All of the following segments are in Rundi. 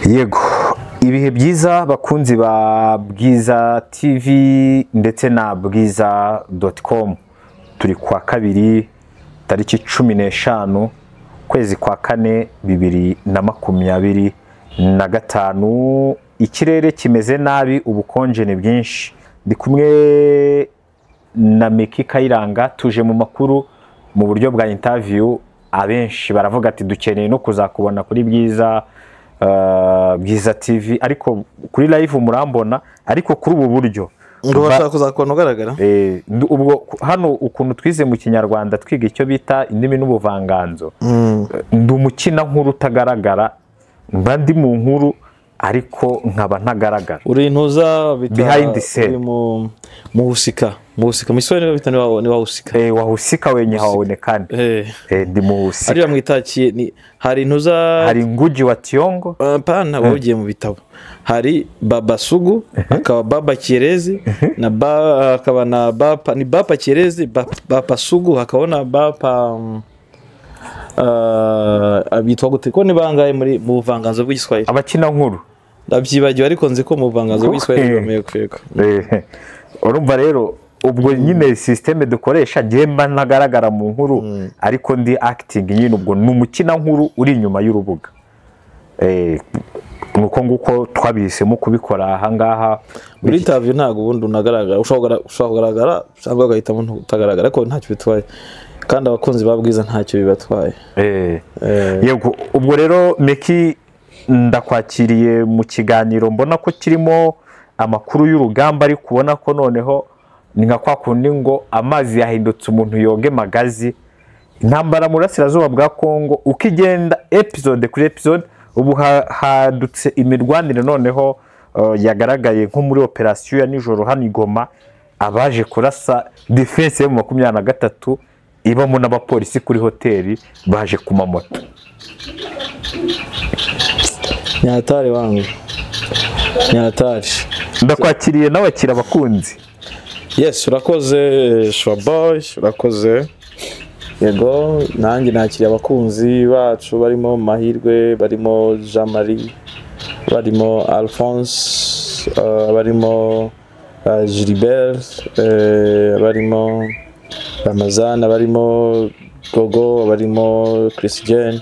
Yego, ibihe byiza bakunzi ba Bwiza TV ndetse na bwiza.com. Turi kwa kabiri tariki 15 kwezi kwa kane 2025. Ikirere kimeze nabi, ubukonje ni bwinshi. Ndi kumwe na Mecky Kayiranga, tuje mu makuru mu buryo bwa interview. Abenshi baravuga ati dukeneye no kuzakubona kuri Bwiza, Bwiza TV, ariko kuri live murambona, ariko kuri ubu buryo ngo bashaka kuzakubona ugaragara. Ubwo hano ukuntu twize mu Kinyarwanda, twiga icyo bita indimi n'ubuvanganzo, ndi umukina nkuru utagaragara, mba ndi mu nkuru ariko nkaba ntagaragara. Uri intuza bita behind the scene. Uri mu muhusika, muhusika mu Kiswahili bita ni wahusika. Wahusika wenye hawaonekani. Ndi muhusika. Ari bamwitakiye ni hari intuza, hari Ngugi wa Thiong'o. Pana wogiye mu bitabo. Hari Baba Sugu, akaba Baba Kirezi na ba akaba na Bapa, ni Bapa Kirezi, Bapa Sugu, hakaba na Bapa abitwa gute ko ni bangaye muri mu buvanganzo bw'Igiswahili? Abakina nkuru ndabyibagiwe, ariko nzi ko mu buvanganzo bw'Igiswahili bameye kwego. Urumva rero ubwo nyine systeme dukoresha gemba ntagaragara mu nkuru, ariko ndi acting nyine, ubwo ni umukina nkuru uri inyuma y'urubuga. Nuko nguko twabihisemo kubikora aha ngaha muri interview. Ntago ubundi unagaragara, ushobora kugaragara cyangwa ugahitamo utagaragara, ariko ntacyo bitwaye kandi abakunzi ba Bwiza ntacyo bibatwaye. Yego, ubwo rero Mecky ndakwakiriye mu kiganiro, mbona ko kirimo amakuru y'urugamba, ari kubona ko noneho ni nka kwa kundi ngo amazi yahindutse umuntu yoge magazi. Intambara mu burasirazuba bwa Kongo uko igenda episode kuri episode, ubu hadutse imirwanire noneho yagaragaye nko muri operation ya nijoro hano i Goma, abaje kurasa defense yo mu 23 ibamo n'abapolisi kuri hoteli baje ku mamoto. Nyatari wangu, nyatari. Ndakwakiriye n'abakira abakunzi. Yes, urakoze Shwaboy, urakoze. Yego, nanjye nakiriye abakunzi bacu barimo Mahirwe, barimo Jean Marie, barimo Alphonse, barimo Gilbert, barimo Ramazan, barimo Gogo, barimo Christian,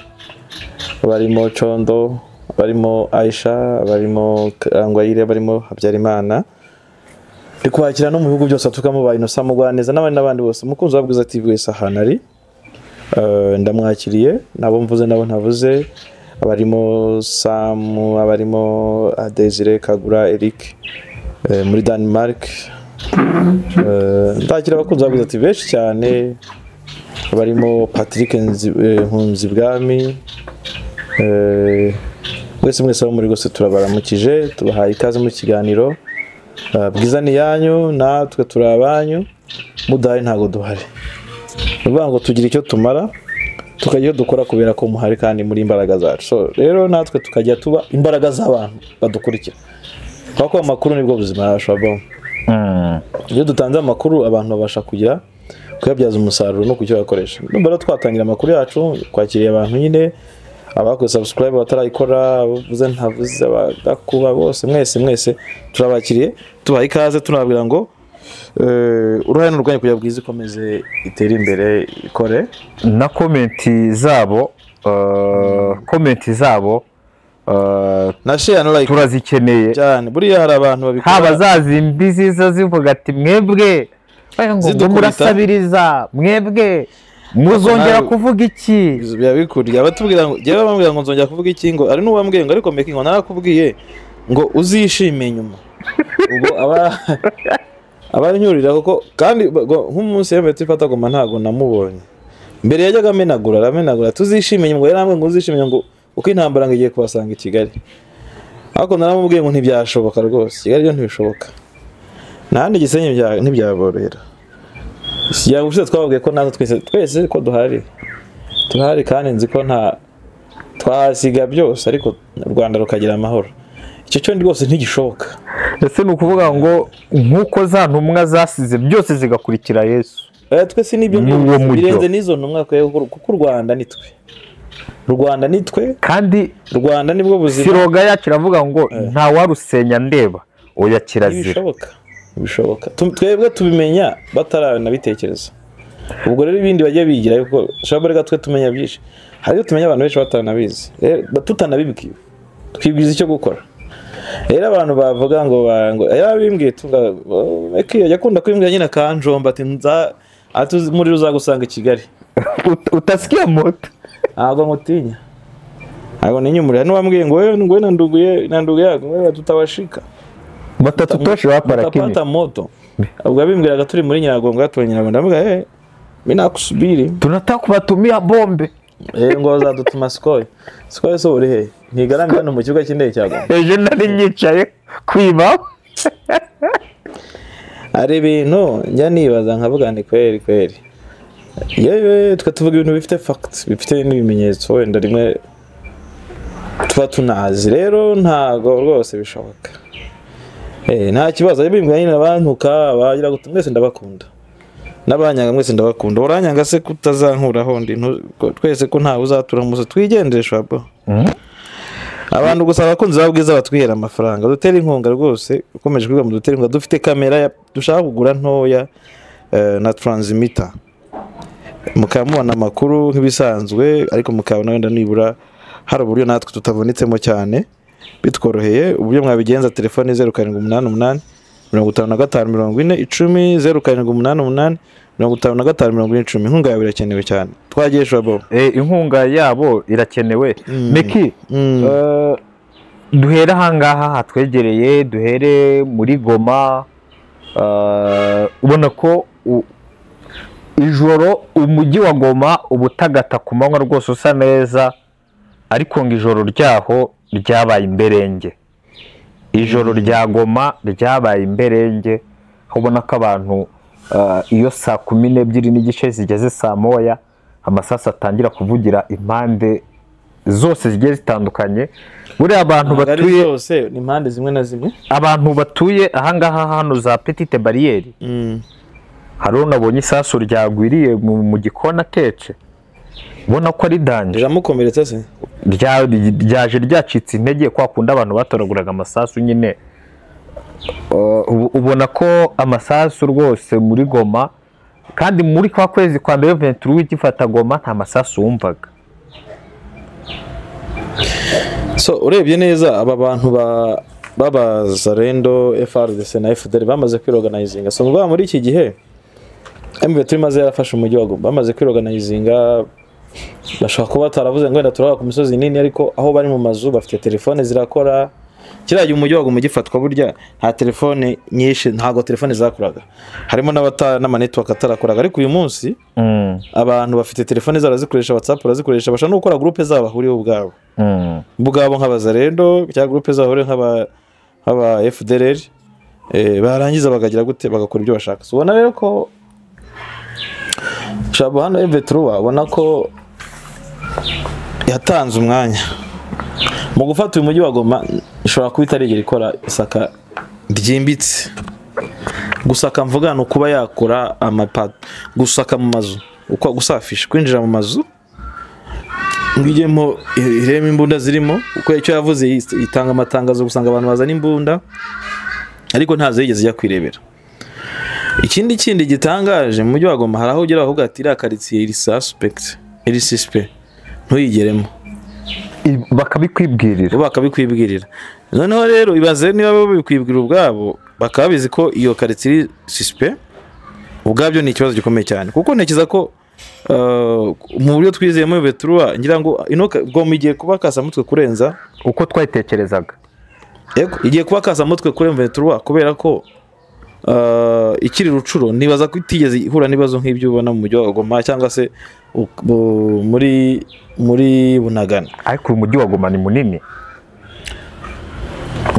barimo Chondo, barimo Aisha, barimo Ngwayire, barimo Habyarimana. Ndi kwakira no mu bihugu byose atukamo ba Innocent Mugwaneza n'abandi n'abandi bose. Umukunzi wa Bwiza TV wese ahantu ari, ndamwakiriye, nabo mvuze nabo ntavuze, abarimo Sam, abarimo Desire Kagura, Eric muri Denmark. Ndakira abakunzi ba Bwiza TV benshi cyane, abarimo Patrick Nkunzibwami, mwese mwese abo muri rwose turabaramukije, tubahaye ikaze mu kiganiro. Bwiza ni yanyu, natwe turi abanyu, mudahari ntago duhari. Ni ukuvuga ngo tugira icyo tumara, tukagira icyo dukora kubera ko muhari kandi muri imbaraga zacu. So rero natwe tukajya tuba imbaraga z'abantu badukurikira, kuko amakuru nibwo buzima. Shwabo, iyo dutanze amakuru abantu babasha kugira kuyabyaza umusaruro no kucyo bakoresha. Numva rero twatangira amakuru yacu, kwakiriye abantu nyine, abakoze subscribe, batarayikora, abavuze ntavuze, abadakuba bose, mwese mwese turabakiriye, tubaha ikaze, tunababwira ngo uruhare n'urwanyu kugira Bwiza ikomeze itere imbere, ikore. Na comment zabo, comment zabo na share na like turazikeneye cyane. Buriya hari abantu babikora, haba zazindi ziza zivuga ati mwebwe ngo Zidukubita. murasabiriza, mwebwe muzongera kuvuga iki? Biba bikurya batubwira ngo jyewe bambwira ngo nzongera kuvuga iki, ngo ari n'uwambwiye ngo ariko Mecky ngo narakubwiye ngo uzishime nyuma. Ubwo aba abanyurira kuko kandi nk'umunsi yemeye tifata goma ntago namubonye. Mbere yajyaga amenagura, aramenagura tuzishime nyuma, ngo yarambwiye ngo uzishime nyuma, ngo uko intambara ngo igiye kubasanga i Kigali. Ariko naramubwiye ngo ntibyashoboka rwose, Kigali byo ntibishoboka. Nahandi Gisenyi ntibyaborohera. Ya ubushize twababwiye ko natwe twese twese ko duhari, turahari kandi nzi ko nta twasiga byose, ariko u Rwanda rukagira amahoro. Icyo cyo rwose ntigishoboka. Ese ni ukuvuga ngo nk'uko za ntumwa zasize byose zigakurikira Yesu, Twese nibyo N'uwo mujyo. birenze n'izo ntumwa, kuko u Rwanda ni twe. Rwanda nitwe kandi Rwanda nibwo buzima. Siroga yacu iravuga ngo nta warusenya ndeba, oya kirazira. Bishoboka twebwe tubimenya bataranabitekereza. Ubwo rero ibindi bajya bigira yuko shobora twe tumenya byinshi, hari ibyo tumenya abantu benshi bataranabizi, tutanabibwiwe twibwiza icyo gukora. Rero abantu bavuga ngo yabimbwiye tunga yakunda kwimbwira nyine akanjomba ati nza muri uzagusanga i Kigali utasikia moto. Ntabwo mutinya, ntabwo ninya umuriro. N'uwambwiye ngo wewe ngo nanduguye nanduguye yako tutawashika batatutoshe wapara kimi tutapata moto. Ubwo abimbwiraga turi muri Nyiragongo, yatuye Nyiragongo, ndavuga mimi nakusubiri tunataka kubatumia bombe ngo bazadutuma Sikoyi. Sikoyi so uri he? Ntigaranga hano mu kibuga cy'indege cya Goma. Ejo nari nyicaye kwiba. Ari ibintu njya nibaza nkavuga ni kweri kweri. Yewe twe tuvuga ibintu bifite facts, bifite n'ibimenyetso, wenda rimwe tuba tunazi. Rero ntago rwose bishoboka. Nta kibazo, abimbwa nyine abantuka bagira gutu mwese ndabakunda. N'abanyanga mwese ndabakunda. Uranyanga se kutazankuraho ndi twese ko ntawe uzatura muze twigendesha bwo. Abantu gusa abakunzi babwiza batwihera amafaranga, dutera inkunga rwose, ukomeje kwiga mu dutera inkunga. Dufite kamera dushaka kugura ntoya na transmitter, mukamubona amakuru nk'ibisanzwe, ariko mukabona wenda nibura hari uburyo natwe tutavunitsemo cyane bitworoheye. Uburyo mwabigenza, telefone 0788 55 40 10, 0788 55 40 10. Inkunga yabo irakenewe cyane. Twagiye shabo. Inkunga yabo irakenewe. Meki, duhere ahangaha hatwegereye, duhere muri Goma. Ubona ko ijoro umujyi wa Goma ubutagata ku manywa rwose usa neza, ariko ngo ijoro ryaho ryabaye imberenge. Ijoro rya Goma ryabaye imberenge, ubona ko abantu iyo saa 12:30 zigeze saa 1 amasasu atangira kuvugira impande zose zigiye zitandukanye. Buriya abantu batuye zose ni impande zimwe na zimwe, abantu batuye ahangaha hano za Petite Barriere, hari unabonye isasu ryagwiriye mu gikona atetse, ubona ko ari danger. Riramukomeretsa se? Ryaje ryacitse intege kwa kunda abantu batoraguraga amasasu nyine. Ubona ko amasasu rwose muri Goma, kandi muri kwa kwezi kwa mbere 23 gifata Goma nta masasu wumvaga. So urebye neza aba bantu b'abazarendo FARDC na FDL bamaze kwiorganizinga. So ngo muri iki gihe M23 maze yarafashe umujyi wa Goma, bamaze kwiorganizinga. Bashobora kuba bataravuze ngo wenda turaba ku misozi nini, ariko aho bari mu mazu bafite telefone zirakora. Kiriya gihe umujyi wa Goma ugifatwa burya nta telefone nyinshi, ntago telefone zakoraga, harimo n'ama network atarakoraga. Ariko uyu munsi abantu bafite telefone zabo barazikoresha, WhatsApp barazikoresha, bashobora no gukora groupe zabo bahuriyeho ubwabo ubwabo nk'abazarendo cyangwa groupe zabo bahuriyeho nk'aba FDLR, barangiza bakagira gute, bagakora ibyo bashaka. So ubona rero ko Shabo hano M23 ubona ko yatanze umwanya mu gufata uyu mujyi wa Goma. Ishobora kuba itarigera ikora isaka ryimbitse. Gusaka mvuga no kuba yakora amapad, gusaka mu mazu, uko gusafisha, kwinjira mu mazu ngijemo ireme imbunda zirimo, uko icyo yavuze itanga amatangazo gusanga abantu bazana imbunda, ariko ntazo yigeze ijya kwirebera. Ikindi kindi gitangaje mu mujyi wa Goma, hari aho ugera bavuga ati iriya quartier iri suspect, iri suspect, ntuyigeremo, bakabikwibwirira. Bakabikwibwirira. Noneho rero ibaze niba babikwibwira ubwabo bakaba bizi ko iyo quartier iri suspect, ubwabyo ni ikibazo gikomeye cyane. Kuko ntekereza ko mu buryo twizeyemo M23, ngira ngo ino Goma igiye kuba kasamutwe kurenza uko twayitekerezaga. Yego, igiye kuba kasamutwe kuri M23 kubera ko ikiri Rucuro nibaza ko itigeze ihura n'ibibazo nk'ibyo ubona mu mujyi wa Goma cyangwa se muri Bunagana. Ariko umujyi wa Goma ni munini,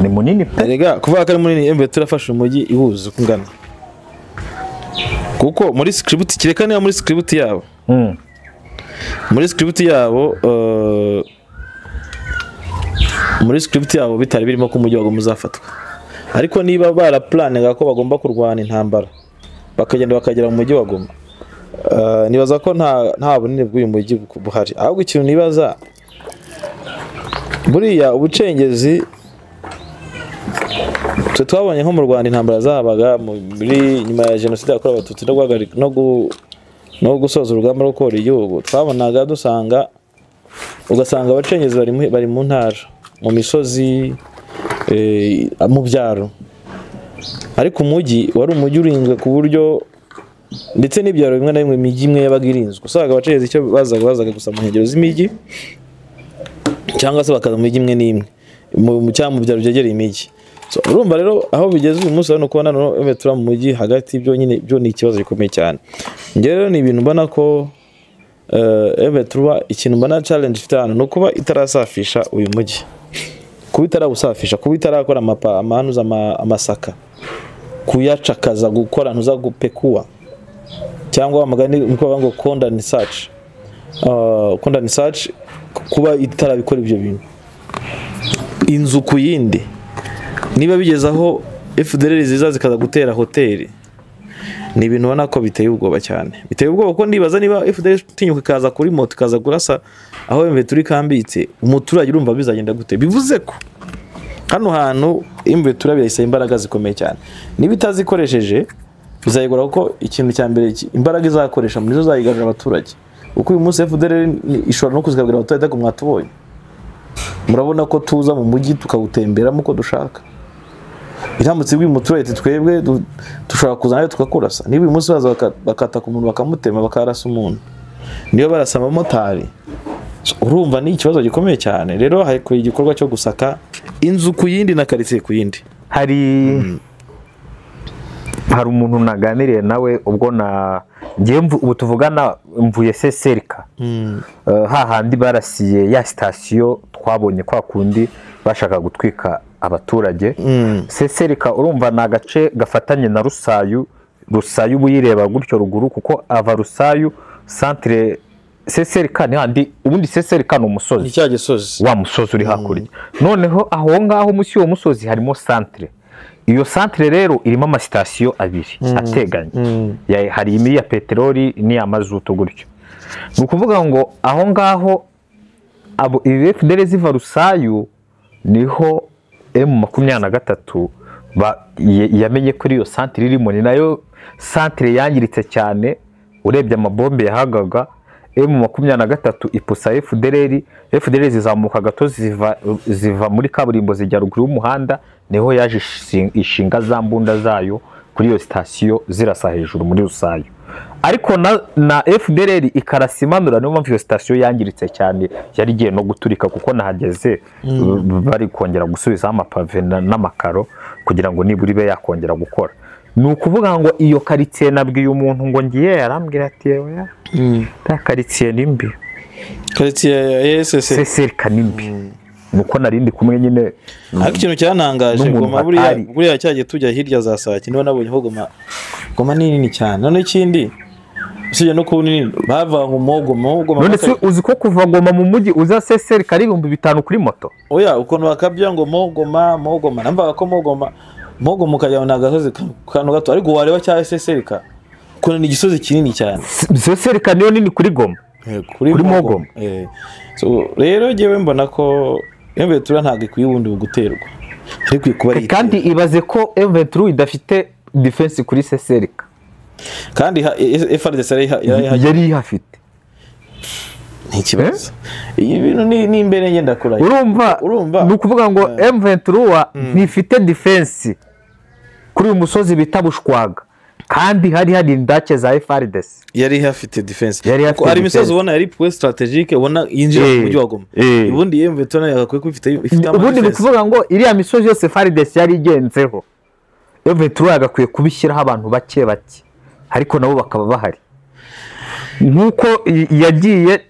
ni munini pe. Erega kuvuga ko ari munini, M23 afashe umujyi ihuza uko ungana, kuko muri script kireka niba muri script yabo muri script yabo muri script yabo bitari birimo ko umujyi wa Goma uzafatwa. Ariko niba baraplanega ko bagomba kurwana intambara bakagenda bakagera mu mujyi wa Goma, nibaza ko nta bunini bw'uyu mujyi buhari. Ahubwo ikintu nibaza Buriya ubucengezi twe twabonye nko mu Rwanda, intambara zabaga muri nyuma ya jenoside yakorewe Abatutsi no guhagarika no gusoza urugamba rwo kubohora igihugu, twabonaga dusanga ugasanga abacengezi bari mu ntara, mu misozi, mu byaro, ariko umujyi wari umujyi urinzwe ku buryo ndetse n'ibyaro bimwe na bimwe, imijyi imwe yabaga irinzwe. Usanga abacengezi icyo bazaga gusa mu nkengero z'imijyi, cyangwa se bakaza mu mijyi imwe n'imwe, cyangwa mu byaro byegereye imijyi. So, urumva rero aho bigeze uyu munsi, hano kubona noneho M23 mu mujyi hagati, byo nyine byo ni ikibazo gikomeye cyane. Njye rero ni ibintu mbona ko M23, ikintu mbona challenge ifite hano ni ukuba itarasafisha uyu mujyi, kuba itarawusafisha, kuba itarakora amanuza amasaka, kuyacakaza, gukora ntuza gupekua, cyangwa amagani niko bavuga ngo cordon search, cordon search, kuba itarabikora ibyo bintu inzu ku yindi. Niba bigeze aho FDLR ziza zikaza gutera hoteli, ni ibintu ubona ko biteye ubwoba cyane, biteye ubwoba, kuko ndibaza niba FDLR itinyuka ikaza kuri moto ikaza kurasa aho M23 ikambitse, umuturage urumva bizagenda gute? Bivuze ko hano hantu M23 birayisaba imbaraga zikomeye cyane. Niba itazikoresheje bizayigora, kuko ikintu cya mbere imbaraga izakoresha muri zo zayigarurira abaturage, kuko uyu munsi FDLR ishobora no kuzikabwira abaturage, ariko mwatubonye, murabona ko tuza mu mujyi tukawutemberamo uko dushaka. Iramutse ibwiye umuturage iti twebwe dushobora kuza nawe tukakurasa, niba uyu munsi baza bakataka umuntu, bakamutema, bakarasa umuntu, niba barasa abamotari. So, urumva ni ikibazo gikomeye cyane. Rero hakwiye igikorwa cyo gusaka inzu ku yindi na karitsiye ku yindi. Hari umuntu naganiriye nawe ubwo na ngiye ubu tuvugana mvuye seserika, hahandi barasiye ya sitasiyo twabonye kwa kundi bashaka gutwika abaturage. Seserika urumva ni agace gafatanye na Rusayu. Rusayu uba uyireba gutyo ruguru, kuko ava Rusayu centre Seserika ni handi. Ubundi Seserika ni umusozi. Ni cya gisozi. Wa musozi uri hakurya. Noneho aho ngaho munsi y'uwo musozi harimo centre. Iyo centre rero irimo amasitasiyo abiri ateganye. Hari imi ya peteroli n'iya mazutu gutyo. Ni ukuvuga ngo aho ngaho abo ibi FDL ziva Rusayu, niho M23 yamenye kuri iyo centre irimo. Ni nayo centre yangiritse cyane, urebye amabombe yahagaga. M23 ipusa FDLR, FDLR zizamuka gato ziva muri kaburimbo zijya ruguru y'umuhanda, niho yaje ishinga za mbunda zayo kuri iyo sitasiyo zirasa hejuru muri Rusayu, ariko na FDLR ikarasa imanura. Niyo mpamvu iyo sitasiyo yangiritse cyane, yari igiye no guturika, kuko nahageze bari kongera gusubizaho amapave n'amakaro kugira ngo nibura ibe yakongera gukora. Ni ukuvuga ngo iyo karitsiye, nabwiye umuntu ngo ngiye, yarambwira ati yewe, ta karitsiye ni mbi. Karitsiye ya ESS? Seserika ni mbi. Nuko narindi kumwe nyine Ariko ikintu cyantangaje, n'umuntu Goma buriya, hatari. buriya cyagiye tujya hirya za Sake, niba nabonye ko Goma ni nini cyane. None ikindi, usibye no kuba nini, bava ngo Goma None se uzi ko kuva Goma mu mujyi uza Seserika ari 5000 kuri moto? Oya, ukuntu bakabya ngo Goma Goma, namvaga ko Goma ukajya ni agasozi kantu gato, ariko wareba cya Seserika ukuntu ni igisozi kinini cyane. Seserika niyo nini kuri Goma. Kuri Kuri Goma. Goma. So rero njyewe mbona ko M23 ntabwo ikwiye ubundi guterwa, ariko ikwiye kuba ari Kandi ibaze ko M23 idafite defense kuri Seserika. Kandi FARDC yari Yari ihafite. Ni ikibazo. Ibi bintu ni imbere ngenda kurayo. Urumva? Urumva? Ni ukuvuga ngo M23 ntifite defense kuri uyu musozi bita Bushwaga, kandi hari indake za FARDC. Yari ihafite defense. Yari ihafite Kuko hari imisozi defense. ubona yari point stratégique, ubona yinjira mu mujyi wa Goma. Ubundi M23 nayo yagakwiye kuba ifite ama Ubundi ni defense. ukuvuga ngo iriya misozi yose FARDC yari igenzeho, M23 yagakwiye kubishyiraho abantu bake bake, ariko nabo bakaba bahari nk'uko yagiye.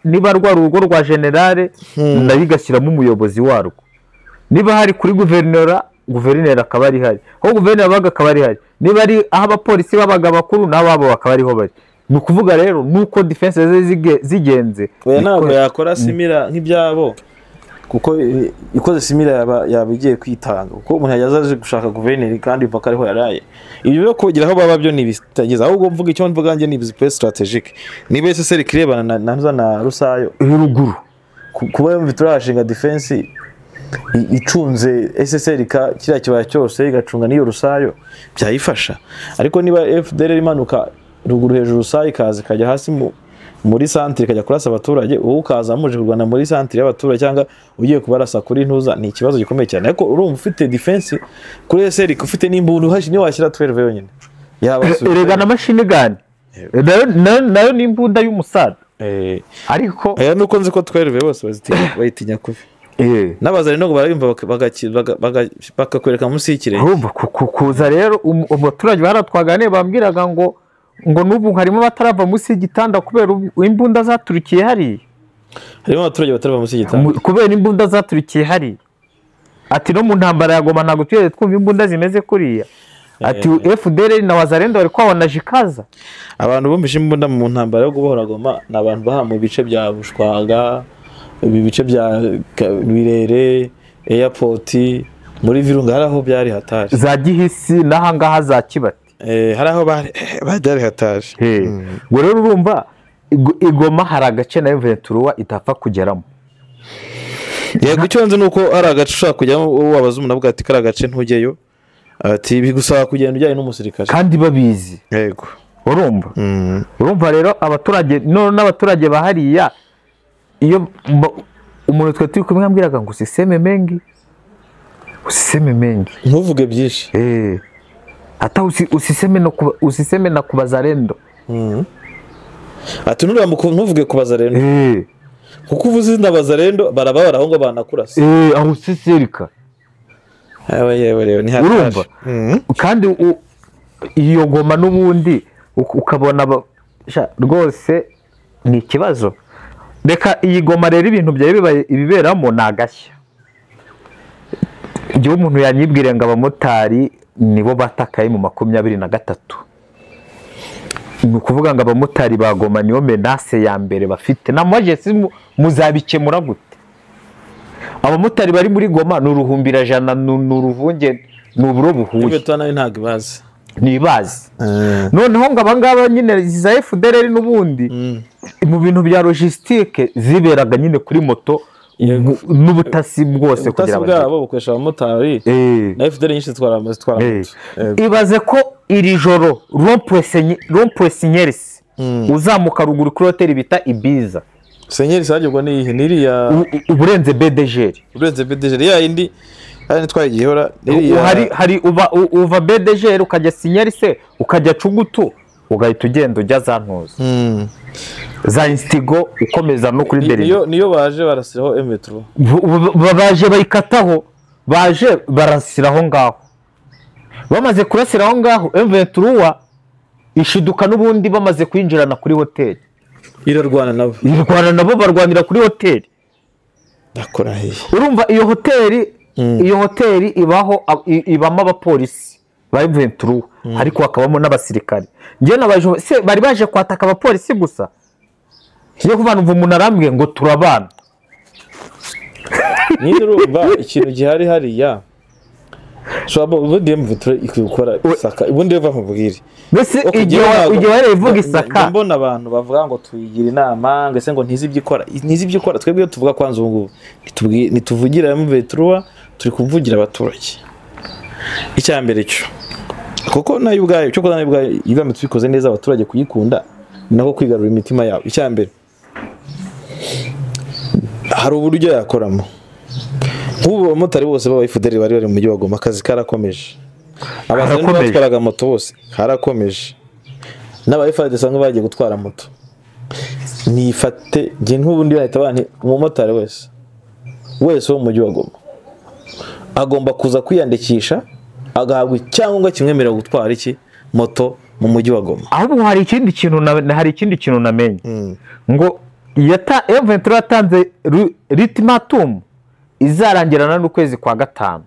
Niba rwa rugo rwa generale, nayo igashyiramo umuyobozi warwo. Niba hari kuri guverinora, guverineri akaba ari hari, aho guverineri abaga akaba ari hari. Niba ari aho abapolisi babaga bakuru, n'ababo bakaba ariho bari. Ni ukuvuga rero nuko defense ze zigenze. Oya, ntabwo yakora similaire nk'ibyabo, kuko ikoze similaire yaba igiye kwitanga, kuko umuntu yaza aje gushaka guverineri kandi impaka ariho yaraye. Ibyo byo kugira aho baba byo ntibitageza. Ahubwo mvuga icyo mvuga njye ni point stratégique, niba SSR irebana na Rusayo Ruguru. Kuba M23 yashinga defense icunze SSRK kiriya kibaya cyose, igacunga n'iyo Rusayo, byayifasha. Ariko niba FDLR imanuka ruguru hejuru Rusayo, ikaza ikajya hasi muri santire, ikajya kurasa abaturage, wowe ukaza muje kurwana muri santire y'abaturage cyangwa ugiye kubarasa kuri ntuza, ni ikibazo gikomeye cyane. Ariko urumva ufite defense kuri SSRK, ufite n'imbunda uhashi, niyo washyira 12 yonyine yaba. Erega na machine gun nayo ni imbunda y'umusada. Ariko Aya nuko nzi ko 12 bose bazitinya, bayitinya kubi. N'abazari no barabimva bakakwereka munsi y'ikirenge. Urumva kuza rero umuturage baratwaganiye, bambwiraga ngo n'ubu harimo batarava munsi y'igitanda kubera imbunda zaturikiye hariya. Harimo abaturage batarava munsi y'igitanda? Kubera imbunda zaturikiye hariya. Ati no mu ntambara ya Goma ntabwo twigeze twumva imbunda zimeze kuriya. Ati FDLR na Wazalendo bari kwabona jikaza. Abantu bumvise imbunda mu ntambara yo gubohora Goma ni abantu baha mu bice bya Bushwaga, ibi bice bya Birere, airport, muri Virunga, hari aho byari hatari. Za Gihisi n'ahangaha za Kibati. Hari aho byari hatari. Ngo rero urumva igoma hari agace na M23 itapfa kugeramo. Yego, icyo nzi ni uko hari agace ushobora kujyamo, wabaza umuntu avuga ati kari agace ntujyeyo, ati bigusaba kugenda ujyanye n'umusirikare. Kandi babizi. Yego. Urumva urumva rero abaturage none n'abaturage bahariya, iyo umuntu twe turi kumwe ambwiraga ngo usiseme mengi, usiseme mengi, ntuvuge byinshi. Hata usiseme no usiseme na kubazarendo. Ati ntuvuge kubazarendo. Kuko uvuze ndabazarendo barababara aho ngo banakurasa. Aho usiserika. Yewe rero ni hatari. Urumva kandi iyo Goma n'ubundi ukabona rwose ni ikibazo. Reka iyi Goma rero ibintu byari bibaye ibiberamo ni agashya. Igihe umuntu yanyibwire ngo abamotari nibo batakaye mu 23, ni ukuvuga ngo abamotari ba Goma niyo menace ya mbere bafite. Namwaje muzabikemura gute? Abamotari bari muri Goma ni uruhumbira jana, ni uruvunge, ni uburo buhuye. Ntibazi. Noneho ngo abangaba nyine za FDLR n'ubundi mu bintu bya logistique ziberaga nyine kuri moto n'ubutasi bwose, kugira ngo bwabo bukoresha abamotari na FDLR nyinshi zitwara moto. Ibaze ko iri joro rond-point Senyerisi uzamuka ruguru kuri hoteli bita Ibiza. Senyerisi hajyogwa ni iyihe? Niriya uburenze BDG. Uburenze BDG ya indi hari twayigiye niriya. Hari uva BDG ukajya Senyerisi ukajya Cugutu ugahita ugenda ujya za Ntuza za Instigo ukomeza no kuri Berlin. Niyo baje barasiraho M23, baje bayikataho, baje barasiraho ngaho. Bamaze kurasiraho ngaho M23 ishiduka n'ubundi bamaze kwinjirana kuri hoteli. Irarwana nabo. Irarwana nabo, barwanira kuri hoteli. Ndakora hehe? Urumva iyo hoteli, iyo hoteli ibaho ibamo abapolisi ba M23, ariko hakabamo n'abasirikare. Ngiye nabaje se bari baje kwataka abapolisi gusa. Ngiye kuvana umva umuntu arambwiye ngo turabana. Nyine urumva ikintu gihari hariya. Shobora ubundi M23 ikwiye isaka, ubundi bava nkubwire. Mbese igihe wareye ivuga isaka, mbona abantu bavuga ngo tuyigira inama ngo ese ngo ntizi ibyo ikora, ntizi ibyo ikora. Twebwe iyo tuvuga kwanza ubu ngubu nituvugira M23, turi kuvugira abaturage. Icya mbere cyo kuko nayo ubwayo cyo nayo ubwayo iramutse bikoze neza abaturage kuyikunda nako kwigarura imitima yabo. Icya mbere hari uburyo yakoramo. Nk'ubu abamotari bose baba FDLR bari mu mujyi wa Goma, akazi karakomeje. Abantu batwaraga moto bose karakomeje, n'aba FARDC bamwe bagiye gutwara moto. Nifate nge nk'ubundi bahita banti umumotari wese wo mu mujyi wa Goma agomba kuza kwiyandikisha agahabwa icyangombwa kimwemerera gutwara iki moto mu mujyi wa Goma. Ahubwo hari ikindi kintu hari ikindi kintu namenye ngo yata M23 yatanze ultimatum izarangirana n'ukwezi kwa 5.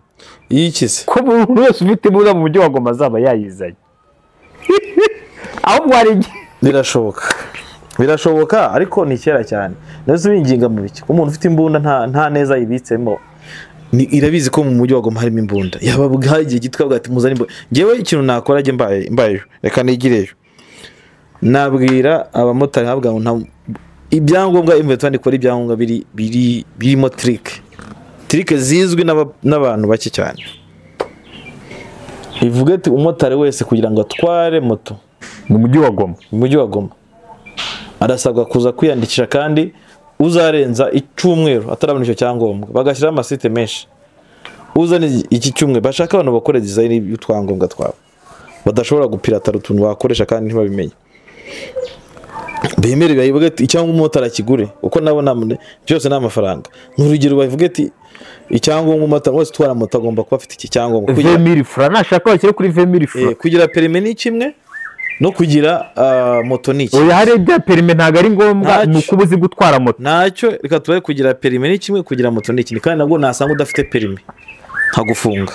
Yikize ko umuntu wese ufite imbunda mu mujyi wa Goma azaba yayizanye. Ahubwo hari birashoboka, birashoboka ariko ni kera cyane. Nazo binginga mu biki umuntu ufite imbunda nta neza yibitsemo, irabizi ko mu mujyi wa Goma harimo imbunda. Yaba igihe gitwa ati muzane imbunda. Ngewe ikintu nakora jye mbaye reka nigireyo, nabwira abamotari habwa ngo Ibyangombwa M23 ikora ibyangombwa birimo trick zizwi n'abantu bake cyane. Ivuga ati umumotari wese kugira ngo atware moto mu mujyi wa Goma, mu mujyi wa Goma arasabwa kuza kwiyandikisha, kandi uzarenza icyumweru atarabona icyo cyangombwa bagashyiraho amasite menshi. Uzana iki cyumweru bashaka abantu bakora design y'utwangombwa twabo badashobora gupiratara utuntu bakoresha kandi ntibabimenye. Bemere bayivuge ati icyangombwa umumotari akigure, uko nabo byose ni amafaranga. N'urugero bavuge ati icyangombwa umumotari wese utwara moto agomba kuba afite iki cyangombwa. 20000 francs nashaka bashyire kuri 20000 francs. Kugira permis ni kimwe no kugira moto ni iki. Oya hari ibya permis ntago ari ngombwa, ni uko uzi gutwara moto. Ntacyo reka tubaye kugira permis ni kimwe, kugira moto ni ikindi. Kandi nabwo nasanga udafite permis nkagufunga.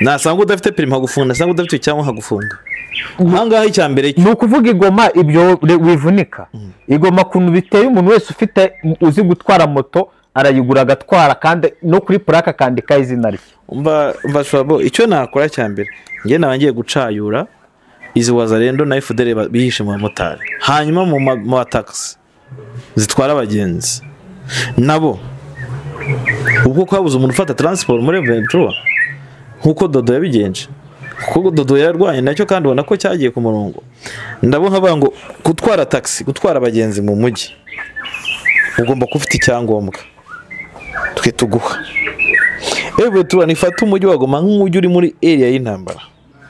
Nasanga udafite permis nkagufunga, nasanga udafite cyangwa nkagufunga. Ahangaha icya mbere ni ukuvuga igoma ibyo wivunika. Igoma kuntu biteye, umuntu wese ufite uzi gutwara moto arayigura agatwara, kandi no kuri plaque akandika izina rye. Umva shwabo, icyo nakora cya mbere njye nabangiye gucayura izi wazarendo na FDL bihishe mu bamotari, hanyuma mu taxi zitwara abagenzi nabo ubwo kwabuze umuntu ufata transport muri M23 nkuko Dodo yabigenje, kuko Dodo yarwanye nacyo kandi ubona ko cyagiye ku murongo. Ndabona nkavuga ngo gutwara taxi, gutwara abagenzi mu mujyi ugomba kuba ufite icyangombwa twe tuguha. M23 nifata umujyi wa Goma nk'umujyi uri muri area y'intambara,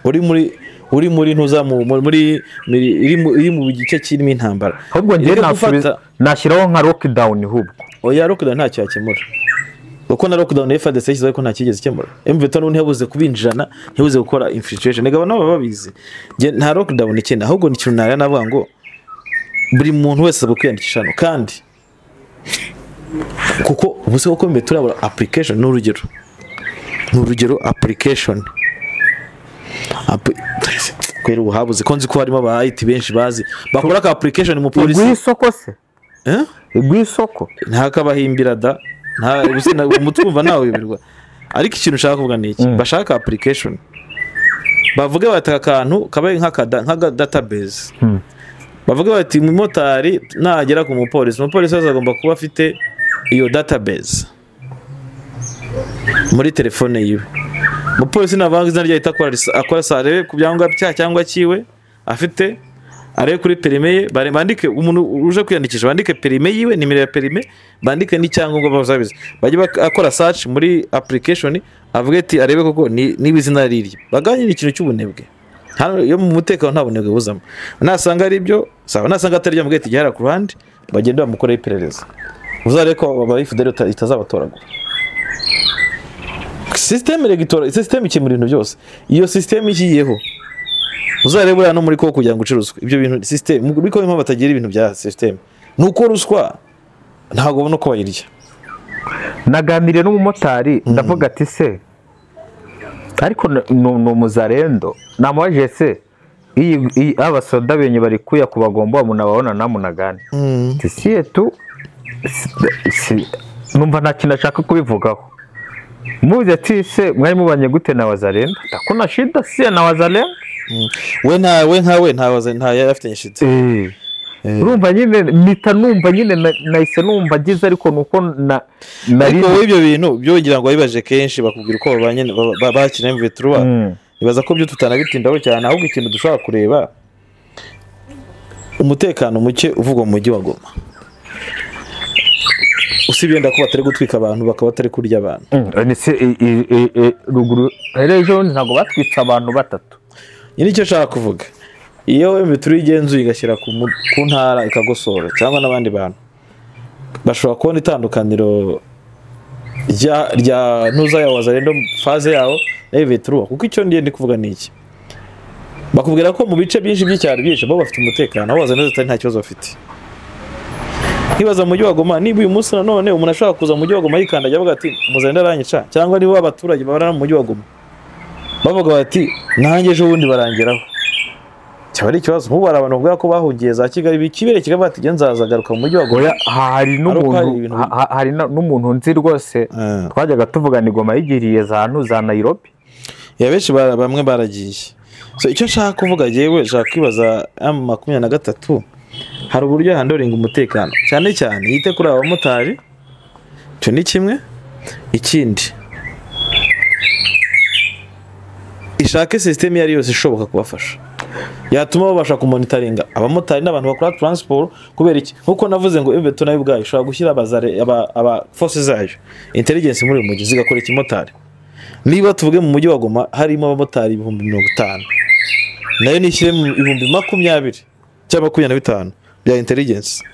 uri muri ntuza muri iri mu gice kirimo intambara. Ahubwo ngiye nashyiraho nka lockdown hubwo. Oya lockdown ntacyo yakemura, kuko na lockdown FARDC yashyizeho ko nta kigeze ikemura. M23 ntiyabuze kubinjirana, ntiyabuze gukora infiltration. Nega nabo babizi. Nta lockdown ikenda, ahubwo ni ikintu nari navuga ngo buri muntu wese asabwa kwiyandikisha hano, kandi kuko ubuse koko mbere turabura application. N'urugero application kwera ubuhabuze ko nzi ko harimo aba IT benshi bazi bakora ka application mu polisi. Igwisoko se? Igwisoko ntakabahimbira da, nta ubuse umutwumva nawe bibirwa. Ariko ikintu ushaka kuvuga ni iki, bashaka application bavuge bataka akantu kabaye nka database. Bavuge bati umumotari nagera ku mupolisi, umupolisi azagomba kuba afite iyo database muri telefone yiwe. Umupolisi navanga izina rye akora sarebe ku byangombwa cya cyangwa cyiwe afite, arebe kuri perime ye, bandike umuntu uje kwiyandikisha bandike perime yiwe, nimero ya perime, bandike n'icyangombwa bazabize. Bajye akora search muri application avuge ati arebe koko niba izina rirye. Baganye ikintu cy'ubunebwe. Hano iyo mu mutekano nta bunebwe buzamo. Nasanga ari byo, sawa, nasanga atari byo mugete gihara ku ruhande, bagenda bamukoreye iperereza. Uzareko aba FDL itazabatoragura. System regitora, system ikemura ibintu byose. Iyo system ikiyeho uzareba uriya no muri ko kugira ngo uce ruswa. Ibyo bintu system muri ko impamvu batagira ibintu bya system nuko ruswa ntago ubona ko bayirya. Naganiriye n'umumotari ndavuga ati se ariko no muzarendo namubajije se iyi abasoda benye bari kuya kubagomba munababona namunagane tisiye tu numva nta kintu ashaka kubivugaho. Muze ati se mwari mubanye gute na wazarendo? Takuna shida si na wazarendo. We nta yari afite shida. Urumva nyine mita numva nyine nahise numva gize, ariko nuko na ariko ibyo bintu byogira ngo bibaje kenshi bakubwira uko babanye bakina M23. Nibaza ko byo tutanabitindaho cyane, ahubwo ikintu dushobora kureba umutekano muke uvugwa mu mujyi wa Goma. Usibye ndako batari gutwika abantu bakaba batari kurya abantu. Ruguru ejo ntago batwitse abantu batatu. Ni nicyo nshaka kuvuga. Iyo M23 igenzuye igashyira ku ntara ikagosora cyangwa n'abandi bantu bashobora kubona itandukaniro rya ntuza ya wazarendo phase yawo na M23, kuko icyo ndiye ndi kuvuga ni iki. Bakubwira ko mu bice byinshi by'icyaro byinshi bo bafite umutekano, aho wazarendo zitari nta kibazo bafite. Nkibaza mu mujyi wa Goma niba uyu munsi nanone umuntu ashobora kuza mu mujyi wa Goma yikandagira avuga ati muzarendo aranyica, cyangwa niba abaturage babana mu mujyi wa Goma bavuga bati nanjye ejo bundi barangeraho, cyaba ari ikibazo. Nk'ubu hari abantu bavuga ko bahungiye za Kigali bikibere Kigali bati nge nzazagaruka mu mujyi wa Goma. Hari n'umuntu hari n'umuntu nzi rwose twajyaga tuvugana igoma yigiriye za hantu za Nairobi. Ya benshi bamwe baragiye. So icyo nshaka kuvuga jewe nshaka kwibaza M23 Hari uburyo handoringa umutekano cyane cyane yite kuri aba bamotari, icyo ni kimwe. Ikindi ishake system yari yose ishoboka kubafasha yatuma babasha kumonitoringa abamotari n'abantu bakora transport. Kubera iki? Nkuko navuze ngo M23 nayo ubwayo ishobora gushyira abazare aba forces zayo intelligence muri uyu mujyi zigakora ikimotari. Niba tuvuge mu mujyi wa Goma harimo abamotari 50,000, nayo nishyire mu 20,000 cyangwa 25 bya intelligence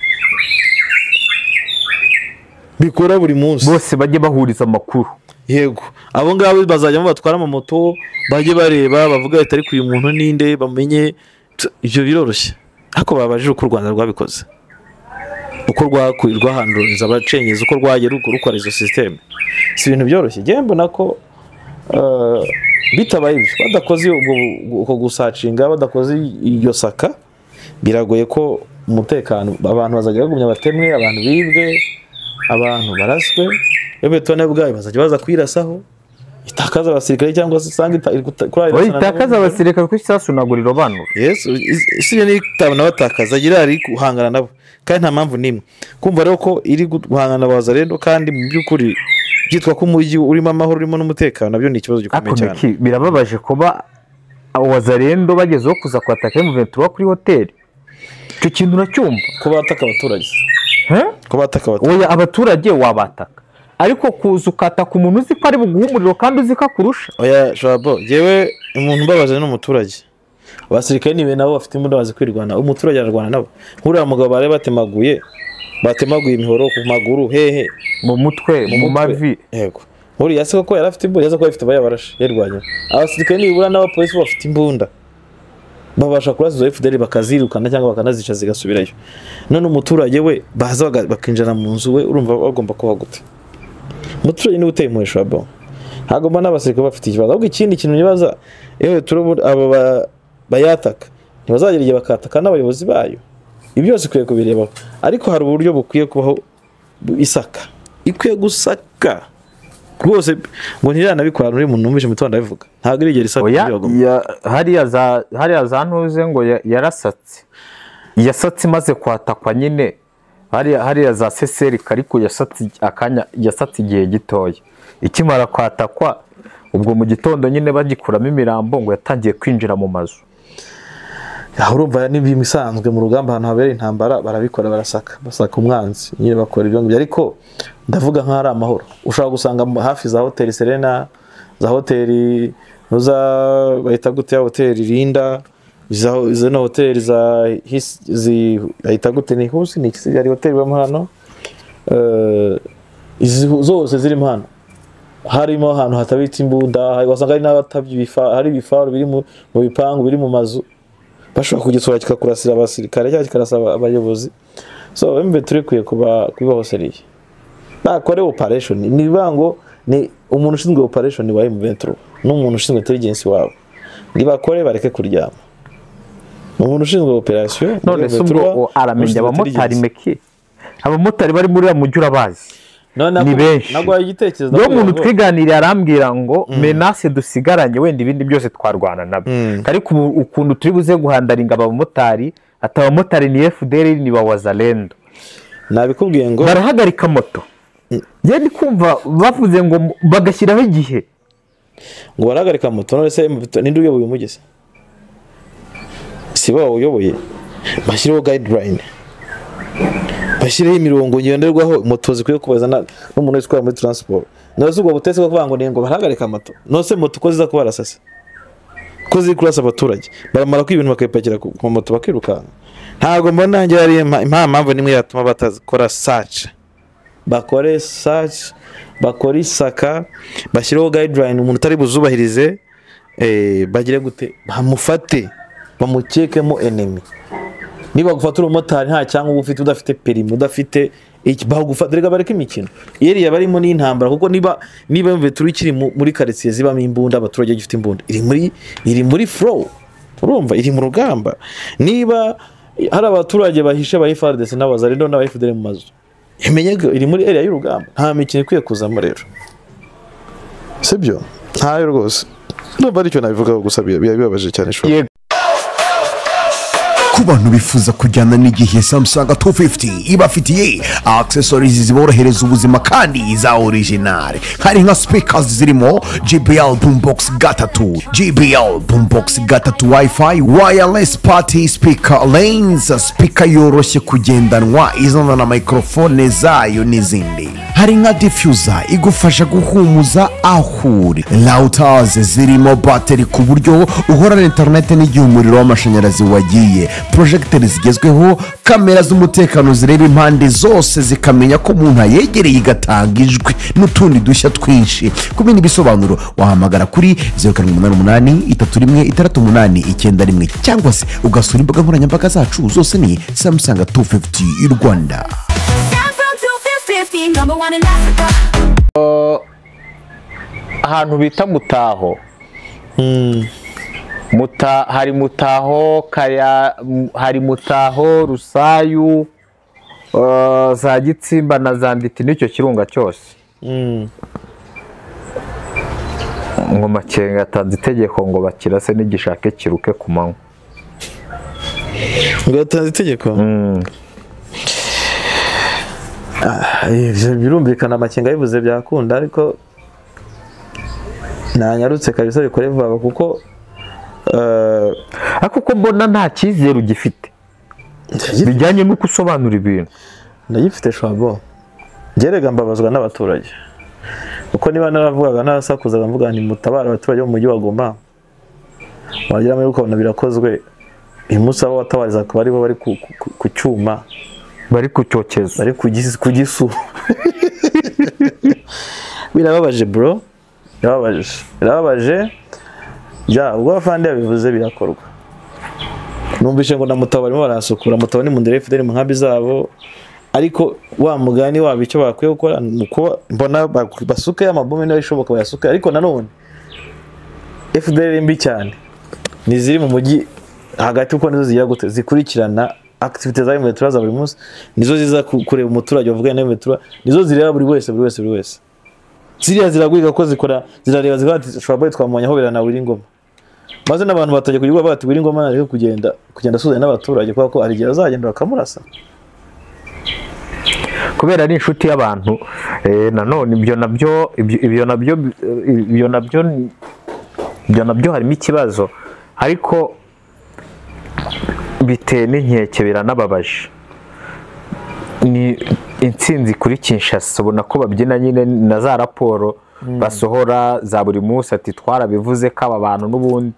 bikora buri munsi, bose bajye bahuriza amakuru. Yego, abo ngabo bazajyamo batwara amamoto, bajye bareba bavuga ati ariko uyu muntu ninde, bamenye. Ibyo biroroshye, ariko babajije uko u Rwanda rwabikoze, uko rwahanduriza abacengezi, uko rwagiye rukora izo system. Si ibintu byoroshye. Njyewe mbona ko bitabaye ibyo, badakoze uko gusacinga, badakoze iryo saka, biragoye ko umutekano, abantu bazajya bagumya batemwe, abantu bibwe, abantu baraswe. M23 nayo ubwayo bazajya baza kwirasaho, itakaza abasirikare cyangwa se usanga itakaza abasirikare kuko isasu ntabwo rirobanura. Yes, isi ni itabona batakaza, gira ari guhangana nabo kandi nta mpamvu nimwe. Kumva rero ko iri guhangana na Wazalendo kandi mu by'ukuri byitwa ko umujyi urimo amahoro urimo n'umutekano, nabyo ni ikibazo gikomeye cyane. Birababaje kuba Wazalendo bagezeho kuza kwataka M23 kuri hoteli. Icyo kintu uracyumva? Ko bataka abaturage. Ko bataka abaturage. Oya, abaturage wabataka, ariko kuza ukataka umuntu uzi ko ari buguha umuriro kandi uzi ko akurusha. Oya Jabo, jewe umuntu mbabaje ni umuturage. Abasirikare ni nabo bafite imbunda bazi kwirwana, umuturage ararwana nabo. Nk'uriya mugabo bare batemaguye imihoro ku maguru, hehe, mu mutwe, mu mavi. Yego. Nk'uriya se koko yari afite imbunda, yaza kuba afite abayabarashe, yarwanya. Abasirikare nibura n'abapolisi bafite imbunda, babasha kurasa izo FDL bakazirukana cyangwa bakanazica zigasubirayo. None umuturage we baza bakinjira mu nzu we, urumva bagomba kuba gute? Umuturage ni uteye impuhwe Shabo. Ntabwo mbona abasirikare bafite ikibazo. Ahubwo ikindi kintu nibaza, yewe turabona aba bayataka ntibazagera igihe bakataka n'abayobozi bayo. Ibi byose ikwiye kubirebaho, ariko hari uburyo bukwiye kubaho isaka ikwiye gusaka rwose ngo ntiranabikora. Muri muntu numvise mu Rwanda bivuga ntabwo irigera isaka. Hariya za ntuze ngo yarasatse, yasatse imaze kwatakwa nyine. Hariya za seseri ariko yasatse akanya, yasatse igihe gitoya ikimara kwatakwa. Ubwo mu gitondo nyine bagikuramo imirambo ngo yatangiye kwinjira mu mazu. Urumva ni ibintu bisanzwe mu rugamba, ahantu habera intambara barabikora, barasaka, basaka umwanzi nyine, bakora ibyo ngibyo. Ariko ndavuga nk'aho ari amahoro, ushobora gusanga hafi za hoteli Serena, za hoteli za bahita gute, ya hoteli Linda, izo no hoteli za bahita gute, ni husi ni iki, hari hoteli bamo hano, izi zose zirimo hano, harimo ahantu hatabitse imbunda, wasanga hari n'abatabye hari ibifaru biri mu bipangu biri mu mazu, bashobora kugisura kikakurasira abasirikare cyangwa kikarasa abayobozi. So M23 ikwiye kubaho seriye, bakore operation. Ni bango ni umuntu ushinzwe operation wa M23 n'umuntu ushinzwe intelligence wabo, nibakore bareke kuryama. Umuntu ushinzwe operation none se ubwo aramenya abamotari meki, abamotari bari muri mujyi urabazi ni benshi. Nagwaye igitekerezo yo umuntu twiganiriye arambwira ngo menace dusigaranye wenda ibindi byose twarwana nabyo, ariko ukuntu turi buze guhandaringa abamotari, atabamotari ni FDL ni ba Wazalendo. Nabikubwiye ngo barahagarika moto. Ngiye ndi kumva bavuze ngo bagashyiraho igihe ngo barahagarika moto. None se ninde uyoboye umugezi? Si bo uyoboye, bashyiraho guideline, bashyireho imirongo ngenderwaho moto zikwiye kubaza n'umuntu wese ukora muri transport. None ubwo butese bwo kuvuga ngo ni ngo barahagarika moto, none se moto ko ziza kubarasasa, ko ziri kurasa abaturage, baramara ko ibintu bakabipakira ku moto bakirukanka. Ntabwo mbona nanjye ari impamvu nimwe yatuma batakora search. Bakore search, bakore isaka, bashyireho guideline, umuntu utari buzubahirize bagire gute, bamufate bamukekemo enemy. Niba gufata umumotari nta cyangwa ufite udafite perimi, udafite iki, bagufata rega bareke imikino. Yeri barimo n'intambara, kuko niba M23 ikiri muri quartier zibamo imbunda, abaturage gifite imbunda, iri muri flow, urumva iri mu rugamba. Niba hari abaturage bahishe ba FARDC n'abazarendo n'aba FDL mu mazu, imenye iri muri area y'urugamba, nta mikino ikwiye kuzamo rero. Sibyo? Ntayo rwose. Ndumva aricyo nabivuga gusa, bibabaje cyane. Ku bantu bifuza kujyana n'igihe, Samsung 250 ibafitiye accessories ziborohereza ubuzima kandi za original. Hari nka speakers zirimo JBL Boombox 3, JBL Boombox 3 WiFi, wireless party speaker lanes, speaker yoroshye kugendanwa izana na microphone zayo n'izindi. Hari nka diffuser igufasha guhumuza aho uri, routers zirimo battery ku buryo uhorana internet n'igihe umuriro w'amashanyarazi wagiye, projecteur zigezweho, kamera z'umutekano zireba impande zose zikamenya ko umuntu ayegereye igatanga ijwi, n'utundi dushya twinshi. Ku bindi bisobanuro wahamagara kuri 0788 31 68 91, cyangwa se ugasura imbuga nkoranyambaga zacu, zose ni Samsung 250 Rwanda. Samsung 250, number one in Africa. Ahantu bita Mutaho, hari Mutaho Kaya, hari Mutaho, Rusayu, za Gitsimba na za Nditi n'icyo kirunga cyose. Ngo Makenga yatanze itegeko ngo bakirase n'igishake kiruke ku manywa. Ngo yatanze itegeko? Ibyo birumvikana, Amakenga bivuze byakunda, ariko nanyarutse kabisa bikore vuba kuko Ariko uko mbona nta cyizere ugifite bijyanye n'uko usobanura ibintu. Ndagifite shwabo. Gerega mbabazwa n'abaturage, kuko niba naravugaga narasakuzaga mvuga nti mutabara abaturage bo mu mujyi wa Goma, wagira muri ukabona birakozwe. Uyu munsi abo watabariza akaba aribo bari ku cyuma, bari ku cyokezo, bari ku gisu. Birababaje bro, birababaje, birababaje. Ya ubwo afande yabivuze birakorwa. Numvise ngo na Mutabo barimo barasukura. Mutabo ni mu ndere FDL mu nkambi zabo, ariko wa mugani wabo icyo bakwiye gukora ni uko mbona basuke amabombe niba bishoboka bayasuke. Ariko nanone FDL mbi cyane ni ziri mu mujyi hagati, kuko nizo zigira gute, zikurikirana activité za M23 za buri munsi, nizo ziza kureba umuturage wavuganye na M23, nizo zireba buri wese, buri wese, buri wese. Ziriya ziragwiga ko zikora, zirareba zivuga ati shobora twamubonye aho berana Willy Ngoma, maze n'abantu batangiye kugira ubwoba bati Willy Ngoma nareke kugenda asuhuzanya n'abaturage, kubera ko hari igihe azagenda bakamurasa. Kubera ari inshuti y'abantu. Nanone ibyo nabyo harimo ikibazo, ariko biteye n'inkeke, biranababaje. Ni intsinzi kuri Kinshasa, ubona ko babyina nyine na za raporo basohora za buri munsi, ati twarabivuze ko aba bantu n'ubundi.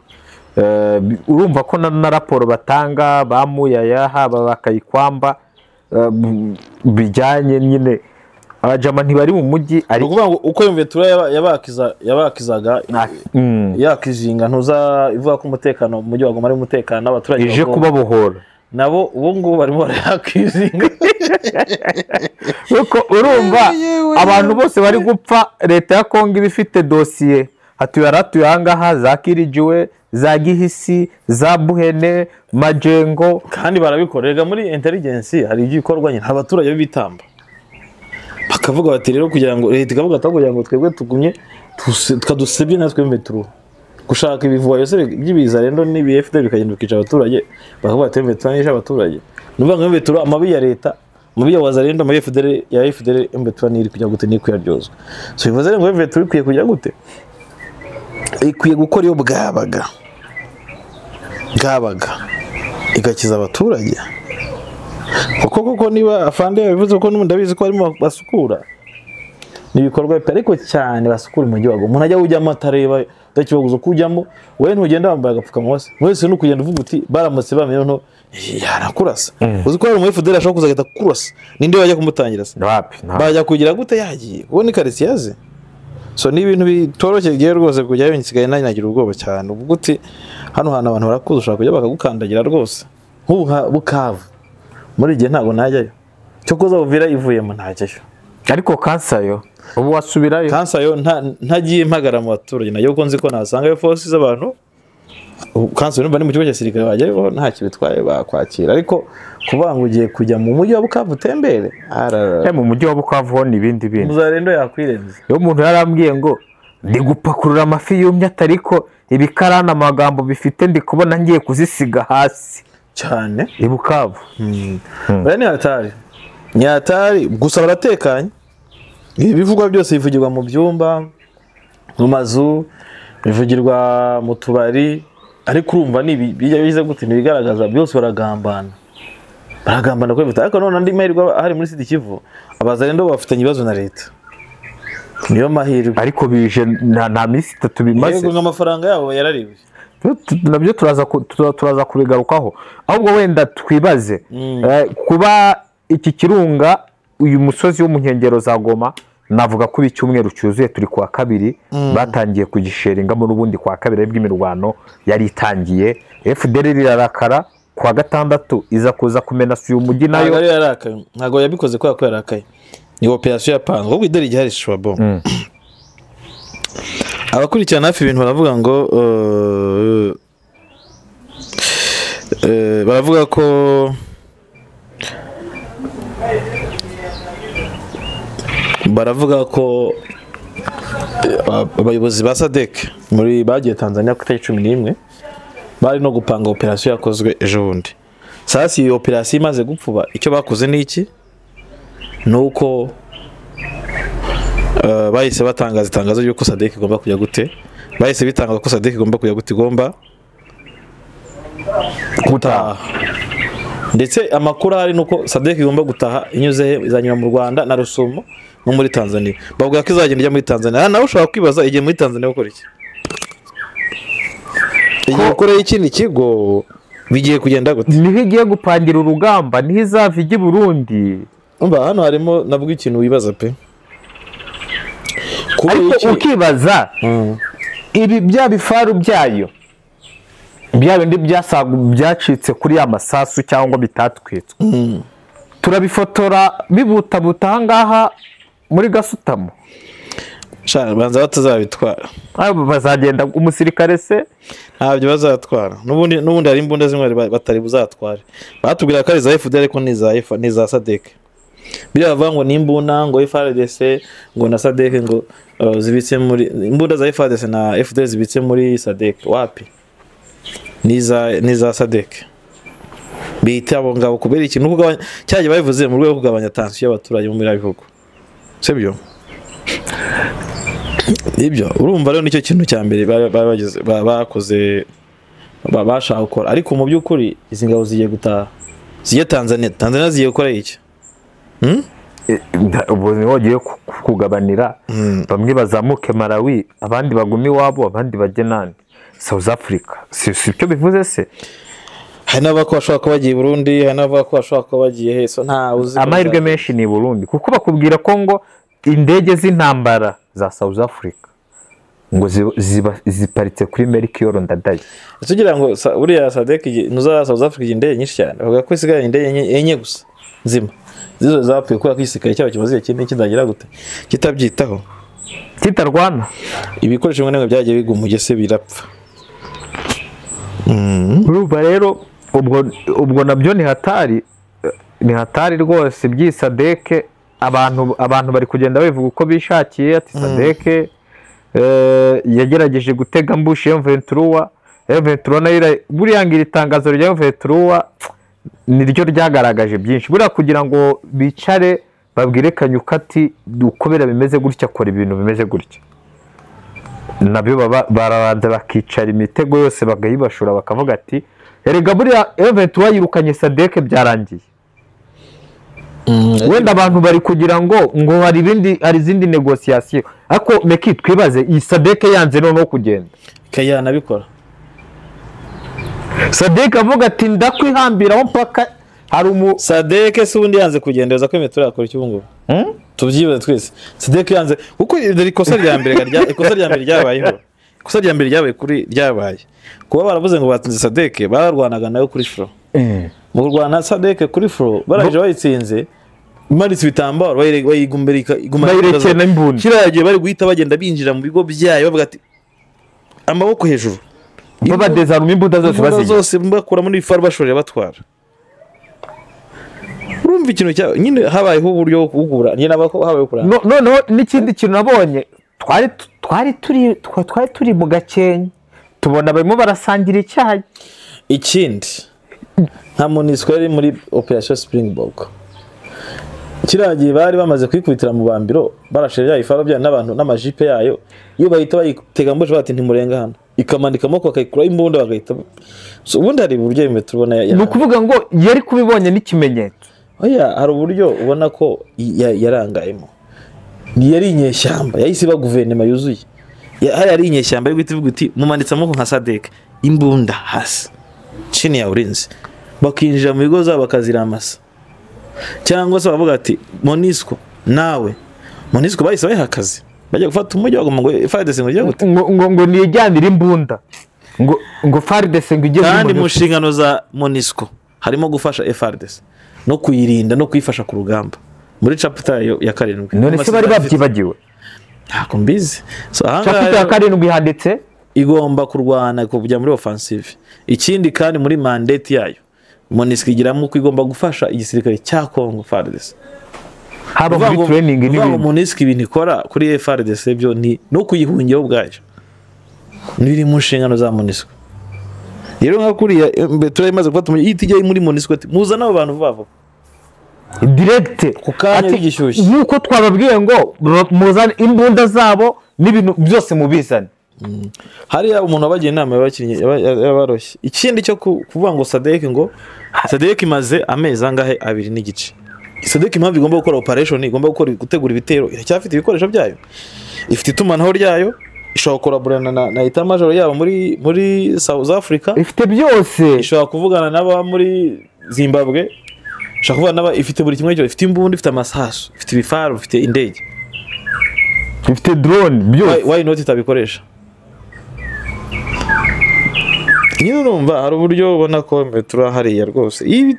Urumva ko na raporo batanga bamuyaya haba bakayikwamba, bijyanye nyine abajama ntibari mu mujyi. Ni Ariko ukuvuga ngo uko M23 yabakizaga yakizinga ntuza ivuga ko umutekano mu mujyi wa Goma ari umutekano abaturage ije bagomba- kubabohora. Nabo ubu ngubu barimo barayakizinga. Kuko urumva abantu bose bari gupfa, leta ya Kongo iba ifite dosiye, hatuye aratuye ahangaha za Kirijiwe, za Gihisi, za Buhene, Majengo. Kandi barabikora rega muri intelligence, hari igikorwa nyine abaturage b'ibitamba bakavuga bati rero kugira ngo leta ikavuga ati kugira ngo twebwe tugumye tukadusebye natwe M23 gushaka ibivuba byose by'ibiza rero n'ibi FDL bikagenda bikica abaturage, bakavuga ati M23 nishe abaturage. Ni ukuvuga ngo M23 amabi ya leta, amabi ya Wazalendo, amabi ya FDL, ya FDL M23 niri kujya gute, ni kuyaryozwa. So bivuze rero ngo M23 ikwiye kujya gute, ikwiye gukora iyo bwabaga igakiza abaturage, kuko niba afande yabivuze ko n'ubundi ndabizi ko barimo basukura, ni ibikorwa pe, ariko cyane basukura umujyi wa Goma. Umuntu ajya ujyamo atareba, udakibaguza uko ujyamo, wowe ntugenda wambaye agapfukamunwa se wese, ni ukugenda uvuga uti baramutse bamenye no yarakurasa. Uzi ko hari umu FDL ashobora kuza agahita kurasa, ninde wajya kumutangira se? Wapi, nta. Bajya kugira gute yagiye uwo ni quartier ze. So ni ibintu bitoroshye ngewe rwose kujyayo, nsigaye nagira ubwoba cyane. Ubwo uti hano hantu abantu barakuzi, ushobora kujya bakagukandagira rwose. Nk'ubu nka Bukavu muri igihe ntabwo najyayo, cyo kuza Uvira ivuyemo ntajyayo. Ariko Kansayo ubu wasubirayo? Kansayo ntagiye mpagara mu baturage nayo, kuko nzi ko nasangayo force z'abantu. Kansayo numva ni mu kigo cya gisirikare, wajyayo ntacyo bitwaye bakwakira, ariko kuvuga ngo ugiye kujya mu mujyi wa Bukavu utembere, ararara. Mu mujyi wa Bukavu ho ni ibindi bindi. Muzarendo yakwirenza. Iyo umuntu yarambwiye ngo ndi gupakurura amafi yumye, atariko ibikarani amagambo bifite ndi kubona ngiye kuzisiga hasi. Cyane i Bukavu. Bariya ni hatari, ni hatari gusa baratekanye. Ibivugwa byose bivugirwa mu byumba, mu mazu, bivugirwa mu tubari, ariko urumva ni bijya bize gute ntibigaragaza byose, baragambana baragambana ko bita. Ariko none andi mahirwe ahari muri Sud Kivu, abazarendo bafitanye ibibazo na leta, niyo mahirwe. Ariko bije nta minsi itatu bimaze. Yego, amafaranga yabo yarariwe. Nabyo turaza kubigarukaho. Ahubwo wenda twibaze kuba iki kirunga, uyu musozi wo mu nkengero za Goma, navuga ko icyumweru cyuzuye turi kuwa kabiri batangiye kugisheringamo, n'ubundi kuwa kabiri bw'imirwano yari itangiye. FDL irarakara, kuwa gatandatu iza kuza kumenasa uyu mujyi nayo. Ntabwo yarakaye, ntabwo yabikoze kubera ko yarakaye, ni operation yapanzwe. Ahubwo ideri gihari shwabo. Abakurikirana hafi ibintu baravuga ngo baravuga ko abayobozi ba SADC muri bagiye Tanzania ku itariki 11 bari no gupanga operation yakozwe ejo bundi. Sasa iyo operation imaze gupfuba, icyo bakoze ni iki? Nuko bahise batangaza itangazo ry'uko SADC igomba kujya gute, bahise bitangaza ko SADC igomba kujya gute, igomba gutaha. Ndetse amakuru ahari nuko SADC igomba gutaha inyuze he, izanyura mu Rwanda na Rusumo no muri Tanzania. Bavuga ko izagenda ijya muri Tanzania. Nawe ushobora kwibaza igiye muri Tanzania gukora iki? Igiye gukora ikindi kigo, bigiye kugenda gute? Niho igiye gupangira urugamba, niho izava ijya i Burundi. Umva hano harimo nabwo ikintu wibaza pe. Ariko ukibaza ibi bya bifaru byayo bya bindi byacitse kuri ya masasu cyangwa bitatwitswe, turabifotora bibutabuta ahangaha muri gasutamo. Banza batazabitwara, bazagenda umusirikare se ntabyo bazatwara. N'ubundi hari imbunda zimwe batari buzatware, batubwira ko ari za FDL ariko ni za SADC. Biriya bavuga ngo ni imbunda ngo FARDC ngo na SADC ngo zibitse muri imbunda za FARDC na FDL zibitse muri SADC, wapi? Ni za SADC. Bita abo ngabo kubera ikintu kugabanya cyaje babivuze mu rwego rwo kugabanya tension y'abaturage mu biriya bihugu, sibyo? Ibyo urumva rero nicyo kintu cya mbere bageze bakoze bashaka gukora. Ariko mu by'ukuri izi ngabo zigiye gutaha, zigiye Tanzania. Tanzania zigiye gukora iki? Ubu niho bagiye kugabanira, bamwe bazamuke Malawi, abandi bagume iwabo, abandi bajye nani South Africa. Si ibyo bivuze se? Hari n'abavuga ko bashobora kuba bagiye i Burundi, hari n'abavuga ko bashobora kuba bagiye he, so nta uzi. Amahirwe menshi ni i Burundi, kuko bakubwira ko ngo indege z'intambara za South Africa ngo ziparitse kuri Melchior Ndadaye. Tugira ngo buriya SADC nuza South Africa indege nyinshi cyane, bavuga ko isigaye indege enye gusa nzima, zizo zapfuye kubera ko igisirikare cyabo kimaze igihe kinini kidagira gute, kitabyitaho, kitarwana, ibikoresho bimwe na bimwe byagiye bigwa umugese birapfa. Urumva rero ubwo nabyo ni hatari, ni hatari rwose by'i SADC. Abantu bari kugenda babivuga uko bishakiye, ati SADC yagerageje gutega ambushi M23, M23 nayo buriya ngira itangazo rya M23 niryo ryagaragaje byinshi. Buriya kugira ngo bicare babwire Kanyuka ati ukobera bimeze gutya, kora ibintu bimeze gutya, nabyo barabanza bakicara imitego yose bagayibashura, bakavuga ati erega buriya M23 yirukanye SADC byarangiye. Wenda abantu bari kugira ngo hari ibindi, hari izindi negotiation. Ariko meki twibaze iyi SADC yanze noneho kugenda kaya nabikora. SADC avuga ati ndakwihambiraho mpaka hari SADC se ubundi yanze kugendereza ko imitwe yakora iki ubungubu? Tubyibaze twese. SADC yanze kuko ikosa rya mbere ikosa rya mbere ryabayeho, ikosa rya mbere ryabaye kuri ryabaye kuba baravuze ngo batsinze SADC, bararwanaga nayo kuri front. Mu kurwana SADC kuri front baraje bayitsinze, imanitse ibitambaro bayigumberika bayirekera imbunda. Kiriya gihe bari guhita bagenda binjira mu bigo byayo bavuga ati amaboko hejuru, babadezaruma imbunda zose baziye zose bakuramo n'ibifaru bashorera batwara. Urumva ikintu cya nyine habayeho uburyo bwo kugura nyine habayeho kurana. Noneho n'ikindi kintu nabonye, twari turi mu Gakenke tubona barimo barasangira icyayi. Ikindi Nka MONUSCO yari muri Operation Springbok, kiriya gihe bari bamaze kwikubitira mu bambiro, barashe bya ifaro byayo n'abantu n'amajipe yayo, iyo bahita bayitega ambushi bati ntimurenga hano, ikamanika amaboko bakayikuraho imbunda bagahita. So, ubundi hari uburyo M23 ubona Ni ukuvuga ngo yari kubibonye n'ikimenyetso. Oya, hari uburyo ubona ko yarangayemo. Yari inyeshyamba yahise iba guverinoma yuzuye. Hari ari inyeshyamba yo guhita ivuga iti mumanitse amaboko nka SADC, imbunda hasi, chini ya ulinzi, bakinjira mu bigo zabo bakaziramasa, cyangwa se bavuga ati MONUSCO nawe, MONUSCO bahise bayiha akazi bajya gufata umujyi bagomba ngo FARDC ngo ijye gute, ngo niyijyanire imbunda, ngo FARDC ngo ijye muri kandi mu MONUSCO. nshingano za MONUSCO harimo gufasha FARDC no kuyirinda no kuyifasha ku rugamba muri chapter ya 7. None se bari babyibagiwe? Ntabwo mbizi. So, ahangaha Chapter ya rero 7 handitse igomba kurwana kujya muri offensive. Ikindi kandi muri mandate yayo MONUSCO igiramo ko igomba gufasha igisirikare cya Congo FARDC, haba muri training kuvuga ngo n'ibindi. MONUSCO ibintu ikora kuri FARDC byo ni no kuyihungiraho ubwayo, biri mu nshingano za MONUSCO. Rero nka kuriya M23 imaze gufata umujyi, ihita ijya muri MONUSCO ati muzane abo bantu vuba vuba Direct ku kanya Ati, bigishyushye. Nk'uko twababwiye ngo muzane imbunda zabo n'ibintu byose mubizane. Hariya umuntu wabagira inama y'abakinnyi yabaroshye. Ikindi cyo kuvuga ngo SADC, ngo SADC imaze amezi angahe? 2.5. SADC impamvu igomba gukora operation, igomba gukora gutegura ibitero, iracyafite ibikoresho byayo, ifite itumanaho ryayo, ishobora kolaborana na état major yabo muri South Africa, Ifite byose. ishobora kuvugana n'aba muri Zimbabwe, ishobora kuvugana n'aba, ifite buri kimwe cyose, ifite imbunda, ifite amasasu, ifite ibifaru, ifite indege, Ifite drone byose. Why not itabikoresha nyine? Urumva hari uburyo ubona ko turi hariya rwose.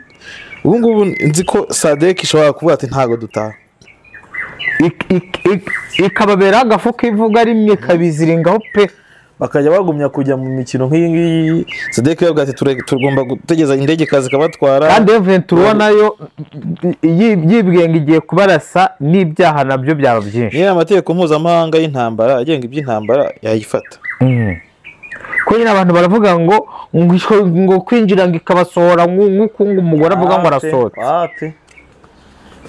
Ubu ngubu nzi ko SADC ishobora kuvuga ati ntabwo dutaha. Ikababera agafu k'ivuga rimwe ikabiziringaho pe. Bakajya bagumya kujya mu mikino nk'iyi ngiyi. SADC yavuga ati tugomba gutegereza indege ikaza ikabatwara. Kandi M23 nayo yibwiye ngo igiye kubarasa n'ibyaha nabyo byaba byinshi. Niyo amategeko mpuzamahanga y'intambara agenga iby'intambara yayifata. Ko nyine abantu baravuga ngo kwinjira ngo ikabasohora nk'uko ngo umugore avuga ngo arasohotse. Ate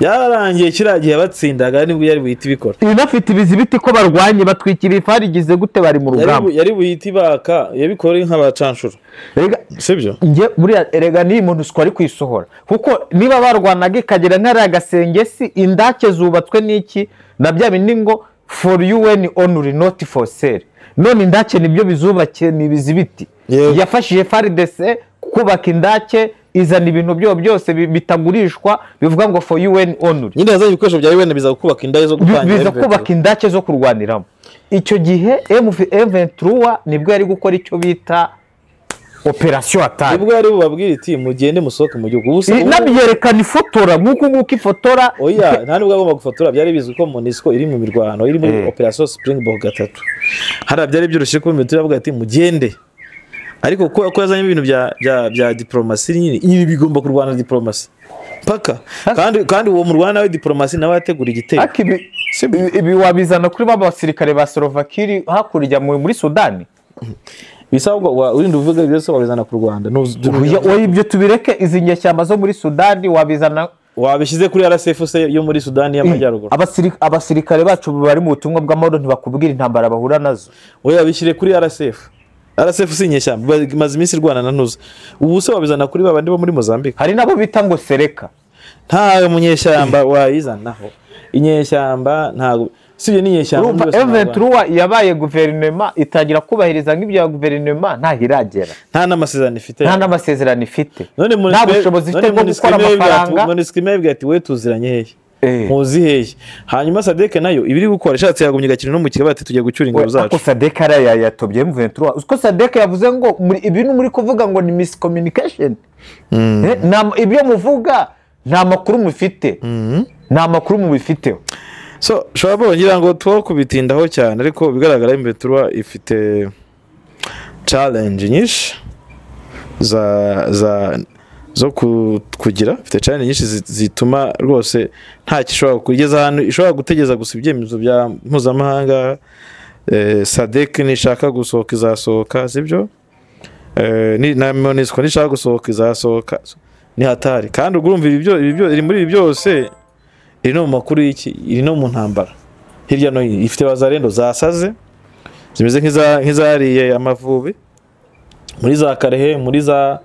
yararangiye kiriya gihe batsindaga nibwo yari buhite ibikora. Inafite ibizibiti ko barwanye batwikira ifari igize gute bari mu rugamba. Yari buhite ibaka yabikora nk'abacanshuro. Erega sibyo? Njye buriya erega n'iyi muntu ari kuyisohora, kuko niba barwanaga ikagera nk'ariya gasenge si indake zubatswe n'iki na bya bindi ngo for UN only not for sale, none indake nibyo bizubakiye ni ibizibiti. Yego. Yafashije FARDC kubaka indake, izana ibintu byo byose bitagurishwa bivuga ngo for UN only. Nyine yazanye ibikoresho bya UN biza kubaka indake zo gutangira Biza M23. Kubaka indake zo kurwaniramo. Icyo gihe M23 nibwo yari gukora icyo bita operation attack. Nibwo yari bubabwire iti mugende musohoke mu gihugu. Ubu Inabyerekana ifotora nk'uku nguku ifotora. Oya, nta nubwo agomba gufotora, byari bizwi ko MONUSCO iri mu mirwano, iri muri Operation Springbok 3. Hariya byari byoroshye ko M23 yavuga ati mugende, ariko ko yazanye ibintu bya diplomasi nyine, ibi bigomba kurwana diplomasi paka, kandi uwo murwana nawe diplomasi nawe yategura igitero. Ariko ibi wabizana kuri ba basirikare ba Salva Kiir hakurya muri Sudani. Bisabwa urinda uvuga byose wabizana ku Rwanda. Oya, oya, ibyo tubireke, izi nyeshyamba zo muri Sudani wabizana. Wabishyize kuri RSF se yo muri Sudani y'Amajyaruguru? Abasirikare bacu bari mu butumwa bw'amahoro ntibakubwira intambara bahura nazo. Oya, bishyire kuri RSF. RSF si inyeshyamba, imaze iminsi irwana na ntuza. Ubu se wabizana kuri babandi bo muri Mozambique? Hari nabo bita ngo Seleka. Nta munyeshyamba wayizanaho, inyeshyamba ntabwo sibyo n'inyeshyamba Urumva muri yose ntabwo. M23 yabaye guverinoma itangira kubahiriza nk'ibya guverinoma ntaho iragera. Nta n'amasezerano ifite. Nta n'amasezerano ifite, None nta bushobozi ifite bwo gukora amafaranga. MONUSCO imwe ati we tuziranye hehe, muzi hehe? Hanyuma SADC nayo ibiri gukora ishatse yagumye igakina no mu kigali bati tugiye gucyura ingabo Ako zacu. SADC ariya yatobye M23. Uko SADC yavuze ngo muri ibintu muri kuvuga ngo ni miscommunication. Ibyo muvuga nta makuru mufite, nta makuru mubifiteho. So ushobora ngira ngo two kubitindaho cyane, ariko bigaragara M23 ifite challenge nyinshi za za zo kugira, ifite challenge nyinshi zituma rwose nta gishobora kugeza ahantu ishobora gutegereza gusa ibyemezo bya mpuzamahanga. SADC nishaka gusohoka izasohoka, sibyo? Ni na MONUSCO nishaka gusohoka izasohoka, ni hatari. Kandi urumva ibi iri muri ibi byose, iri no mu makuru y'iki, iri no mu ntambara hirya no hino, ifite bazarendo zasaze zimeze nk'izariye amavubi muri za Karehe, muri za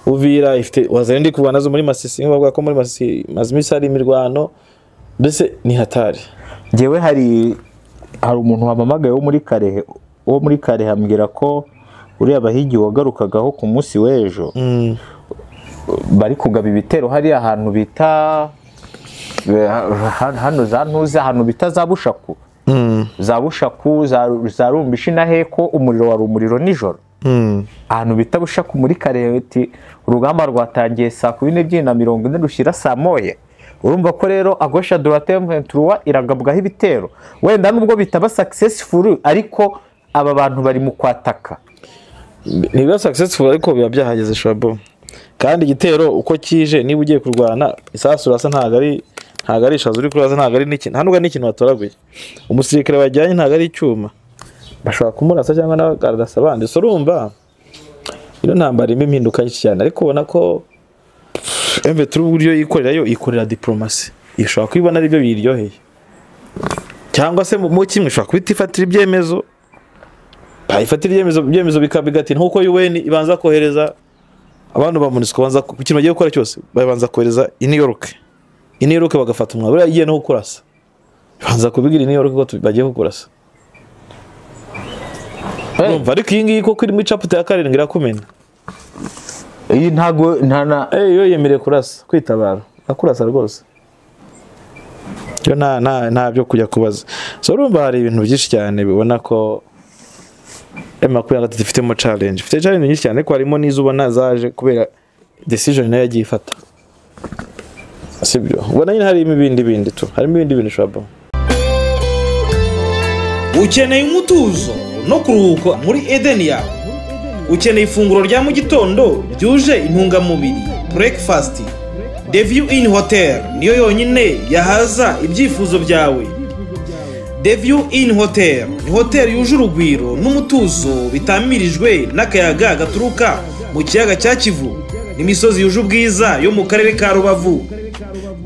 Uvira, ifite wazarendo kuba nazo muri Masisi, bavuga ko muri Masisi mazimisi hari imirwano, mbese ni hatari. Njyewe hari umuntu wamamagaye wo muri Karehe ambwira ko uriya bahigi wagarukagaho ku munsi w'ejo bari kugaba ibitero hari ahantu bita hano za ntuze, ahantu bita za Bushaku, za Bushaku za Rumbishi na Heko, umuriro wari umuriro nijoro. Ahantu bita Bushaku muri Karehe, urugamba rwatangiye saa 12:40 rushira saa 1. Urumva ko rero agosha droite M23 iragabwaho ibitero, wenda nubwo bitaba successful, ariko aba bantu bari mu kwataka. Niba successful ariko biba byahageze shabo. Kandi igitero uko kije, niba ugiye kurwana isasu urasa, ntago ari ishazo uri kurasa, ntago ari n'ikintu, nta n'ikintu watoraguye. Umusirikare bajyanye ntago ari icyuma, bashobora kumurasa cyangwa n'abagarasa abandi. So urumva ino ntambara irimo impinduka nyinshi cyane, ariko ubona ko M23 uburyo yikorera yo ikorera diplomasi, ishobora kwibona ari byo biyiryoheye, cyangwa se mu kimwe ishobora kubitifatira ibyemezo, bayifatira ibyemezo bikabigati nkuko UN ibanza kohereza abantu ba MONUSCO, banza ku kintu bagiye gukora cyose babanza kohereza i New York, i New York bagafata umwa buriya igiye no kurasa, banza kubigira i New York ko bagiye kukurasa. Urumva ariko iyi ngiyi koko iri muri chapter ya 7 irakumena. Iyi ntago nta yo yemereye kurasa, kwitabara, akurasa rwose. Yo nta byo kujya kubaza. So urumva hari ibintu byinshi cyane bibona ko M23 ifitemo challenge. Ifite challenge nyinshi cyane, ariko harimo n'izo ubona zaje kubera decision nayo yagiye ifata. Sibyo. Ubona nyine harimo ibindi bindi tu. Harimo ibindi bintu shabo. Ukeneye umutuzo no kuruhuka muri Eden yawe. Ukeneye ifunguro rya mu gitondo ryuje intungamubiri, breakfast. The View Inn Hotel niyo yonyine yahaza ibyifuzo byawe. The View Inn Hotel ni hotel yuje urugwiro n'umutuzo bitamirijwe n'akayaga gaturuka mu kiyaga cya Kivu n'imisozi yuje ubwiza yo mu karere ka Rubavu.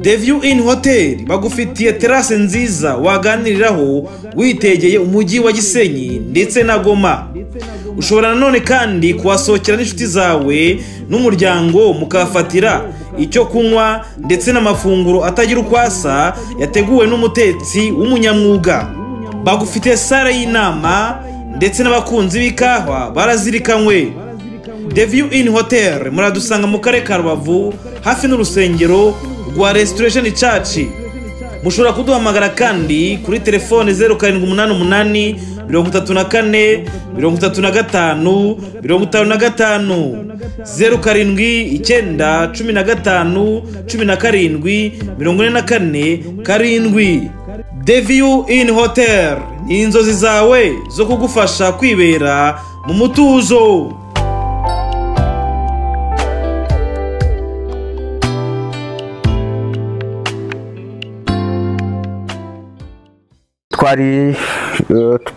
The View Inn Hotel bagufitiye terrasse nziza waganiriraho witegeye umujyi wa Gisenyi ndetse na Goma. Ushobora nanone kandi kuhasohokera n'inshuti zawe n'umuryango mukafatira icyo kunywa ndetse n'amafunguro atagira ukwasa yateguwe n'umutetsi w'umunyamwuga. Bagufitiye sale y'inama ndetse n'abakunzi b'ikawa barazirikanywe. The View Inn Hotel muradusanga mu karere ka Rubavu hafi n'urusengero rwa Restoration Church. Mushobora kuduhamagara kandi kuri telefone 0788 34 35 55 07 9 15 17 44 7. The View Inn Hotel ni inzozi zawe zo kugufasha kwibera mu mutuzo.